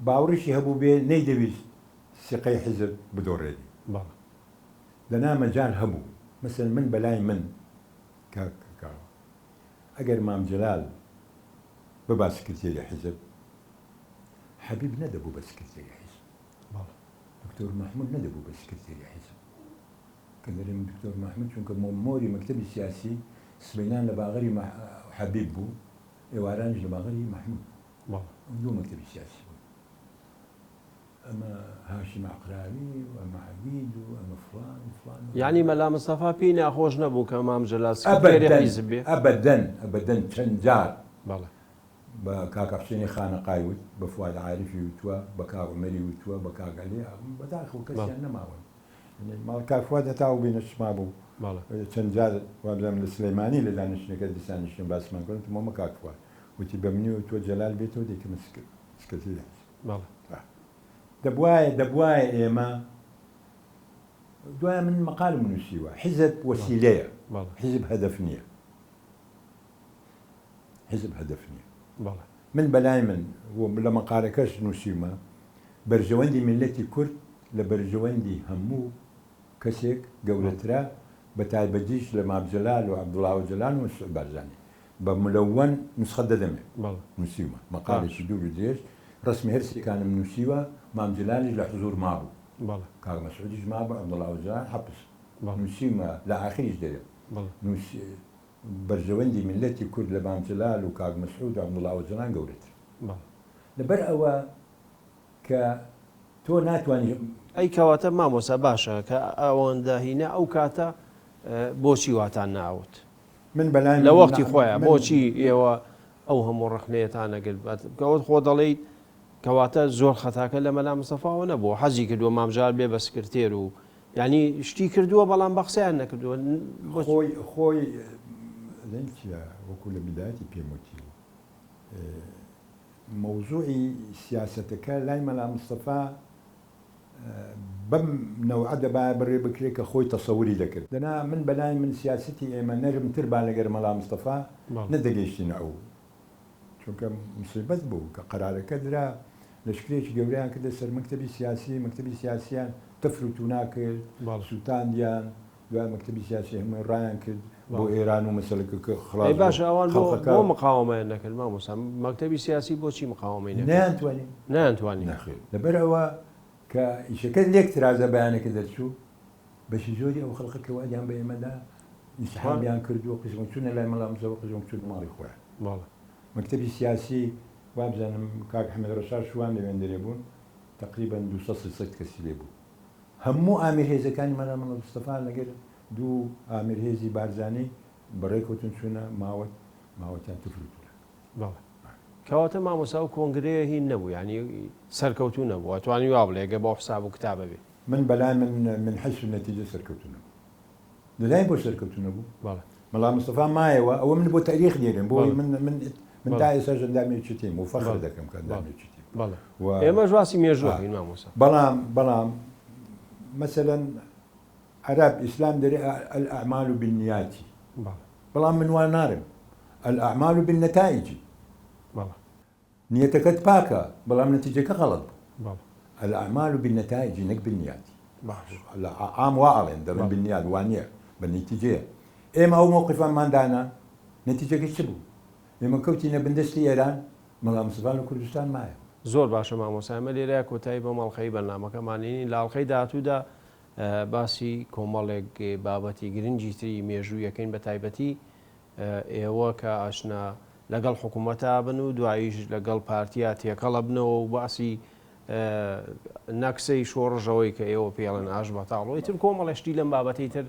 باوڕیشی هەبووبێ نەیدەویست سیقەی حیزب بدۆڕێنی. بەڵێ. دەنا مەجال هەبوو. مەسەلەن من بەلای من کاک کاوە ئەگەر مام جەلال ببا سکرتێری حیزب، حەبیب نەدەبوو بە سکرتێری حیزب. بەڵێ. دکتۆر مەحموود نەدەبوو بە سکرتێری حیزب. کە دەلێم دکتۆر مەحموود چونکە مۆری مەکتەبی سیاسی سبەینان لە باغەری حەبیب بوو، ئێوارانیش لە باغەری مەحموود بوو. بەڵێ. ئەو دوو مەکتەبی سیاسی بوون. ئەمە هاشم عەقراوی و ئەمە عەگید و ئەمە فڵان و فڵان و یانی مەلا مستەفا پێی ناخۆش نەبوو کە مام جەلال سکرتێری ئەبەدەن حیزب بێ؟ ئەبەدەن ئەبەدەن چەند جار بەڵێ. بە کاکە حوسێنی خانەقای وت، بە فواد عارفی وتووە، بە کاک عومەری وتووە، بە کاک عەلی، بەداخەوە بەڵێ. کەسیان نەماون. یانی ماڵ کاک فواد هەتا ئەو بینەش مابوو. بەڵێ. چەند جار وابزانم لە سلەیمانی لە دانیشتنەکە دیسانیشتن باسمان کرد، وتم مامە کاک فواد وتی بە منی وتووە جەلال بێتەوە دەیکەمە سکرتێری حیزب. بەڵێ. دەبوایە دەبوایە ئێمە دوایە من مەقالم نووسیوە حیزب وەسیلەیە حیزب هەدەف نییە حیزب هەدەف نییە من بەلای من لە مەقالەکەش نووسیومە بەرژەوەندی میللەتی کورد لە بەرژەوەندی هەموو کەسێک گەورەترە بە تایبەتیش لە مام جەلال و عەبدوڵا ئۆجەلان و مەسعود بارزانی بە ملەوەن نوسخەت دەدەمێ نووسیومە مەقالێکی دوور و درێژ ڕەسمی هەر سێکانم نووسیوە مام جەلالیش لە حزوور مابوو کاک مەسعودیش مابوو عەبدوڵا ئۆجەلان حەپس نووسیومە لە ئاخریش دەرێم نووسی بەرژەوەندی میللەتی کورد لە مام جەلال و کاک مەسعود و عەبدوڵا ئۆجەلان گەورەترە لەبەر ئەوە کە تۆ ناتوانی. ئەی کەواتە مامۆستا باشە کە ئەوەندە هینە ئەو کاتە بۆچی واتان ناوت؟ من بەلای لە من وەختی خۆیا من بۆچی ئێوە ئەو هەموو ڕەخنەیەتان نەگرت؟ کەوت خۆ دەڵێیت کەواتە زۆر خەتاکە لە مەلا مستەفاوە نەبووە حەزی کردووە مام جەلال بێ بە سکرتێر و یعنی شتی کردووە بەڵام بە قسەیان نەکردووە بۆچ؟ خۆی خۆی دەنگ چییە وەکو لە بیدایەتی پێم وتی مەوزوعی سیاسەتەکە لای مەلا مستەفا بەم نەوعە دەبایە بەڕێ بکرێ کە خۆی تەسەوری دەکرد. دەنا من بەلای من سیاسەتی ئێمە نەرمتر با لەگەر مەلا مستەفا نەدەگەیشتینە ئەو. چونکە موسیبەت بوو کە قەرارەکە درا لەشکرێکی گەورەیان کردە سەر مەکتەبی سیاسی، مەکتەبی سیاسیان تەفر و تونا کرد، سوتاندیان، دوای مەکتەبی سیاسی هەمووی ڕایان کرد بۆ ئێران و مەسەلەکە کە خڵاس ئەی بوو باشە ئەوان بۆ خەڵقەکە بۆ مقاوەمەیان نەکرد مامۆستا؟ مەکتەبی سیاسی بۆچی مقاوەمەی نەکرد؟ نەیانتوانی. نەیانتوانی. نەخێر لەبەر ئەوە کە ئیشەکە لێک ترازا بەیانەکە دەرچوو بەشی زۆری ئەو خەڵقە کە وەعدیان بە ئێمە دا ئینسحابیان کرد و قسمێک چوونە لای مەلا مستەفا قسمێک چوونە ماڵی خۆیان. بەڵێ. مەکتەبی سیاسی وابزانم کاک حەمید ڕەشاد شوان لەوێندەرێ بوون تەقریبەن 200 300 کەسی لێ بوو هەموو ئامیر هێزەکانی مەلا مەلا مستەفا لەگەر دوو ئامیر هێزی بارزانی بەڕێکەوتن چوونە ماوەت ماوەتیان تفر و تورە. بەڵێ. کەواتە مامۆستا ئەو کۆنگرەیە هین نەبوو یانی سەرکەوتوو نەبوو ئەتوانی وا بڵێ گەر بەو حساب و کتابە بێ. من بەلای من من حیث النتیجە سەرکەوتوو نەبوو. دەزانی بۆ سەرکەوتوو نەبوو؟ بەڵێ. مەلا مستەفا مایەوە ئەوە من بۆ تاریخ دێرم بۆ بەڵێ. من من من بەڵێ. تا ئێستاش ئەندامی یەکێتیم و فەخر بەڵێ. دەکەم کە بەڵێ. ئەندامی یەکێتیم بەڵێ. و ئێمەش باسی مێژوو ئا ئەکەین مامۆستا. بەڵام بەڵام مەسەلەن عەرەب ئیسلام دەرێ الاعمال بالنیات بەڵێ. بەڵام من وا نارم الاعمال بالنتائج. بەڵێ. نیەتەکەت پاکە بەڵام نەتیجەکە غەڵەت بوو. بەڵێ. الاعمال بالنتائج نەک بالنیات. باش. لە عام وا ئەڵێن دەڵێن بەڵێ. بالنیات وا نیە بە نەتیجەیە. ئێمە ئەو مەوقیفەمان دانا نەتیجەکەی چ بوو؟ ئێمە کەوتینە بن دەستی ئێران مەلا مستەفا لە کوردستان مایەوە. زۆر باشە مامۆستا ئێمە لێرەیا کۆتایی بەم ئەڵقەی بەرنامەکەمان ئێنین لە ئەڵقەی داهاتوودا باسی کۆمەڵێک بابەتی گرنگی تری مێژووی ئەکەین بە تایبەتی ئێوە کە ئاشنا لەگەڵ حکوومەتا بن و دواییش لەگەڵ پارتیا تێکەڵ ئەبنەوە و باسی نەکسەی شۆڕژەوەی کە ئێوە پێڵێن ئاش بەتاڵ و ئیتر کۆمەڵێ شتی لەم بابەتەی تر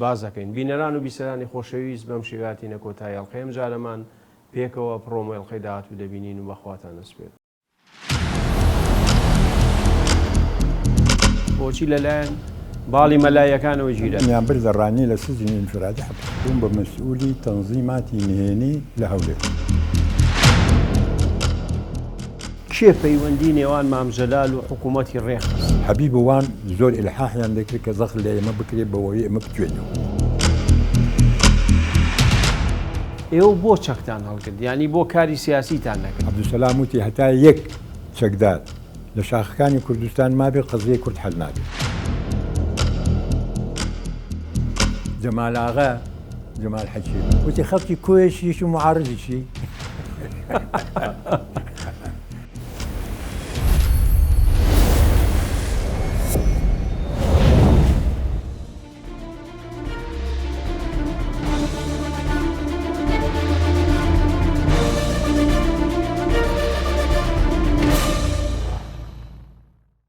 باس دەکەین. بینەران و بیسەرانی خۆشەویست بەم شێوەیە هاتینە کۆتایی ئەڵقەی ئەمجارەمان، پێکەوە پڕۆمۆی ئەڵقەی داهاتوو دەبینین و بە خواتان ئەسپێرم. بۆچی لەلایەن باڵی مەلاییەکانەوە گیرا؟ منیان بردە ڕانیە لە سجنی ئینفرادی حەپس بووم بە مەسئولی تەنزیماتی نهێنی لە هەولێر. کێ پەیوەندی نێوان مام جەلال و حکوومەتی ڕێکخست؟ حەبیب و وان زۆر ئیلحاحیان دەکرد کە زەخت لە ئێمە بکرێت بەوەی ئێمە بتوێنەوە. ئێوە بۆ چەکتان هەڵگرت؟ یانی بۆ کاری سیاسیتان نەکرد؟ عەبدولسەلام وتی هەتا یەک چەکدار لە شاخەکانی کوردستان مابێ قەزیەی کورد حەل نابێ. جەمال ئاغا، جەمال حەکیم، وتی خەڵکی کۆیەشیش و موعارزیشی.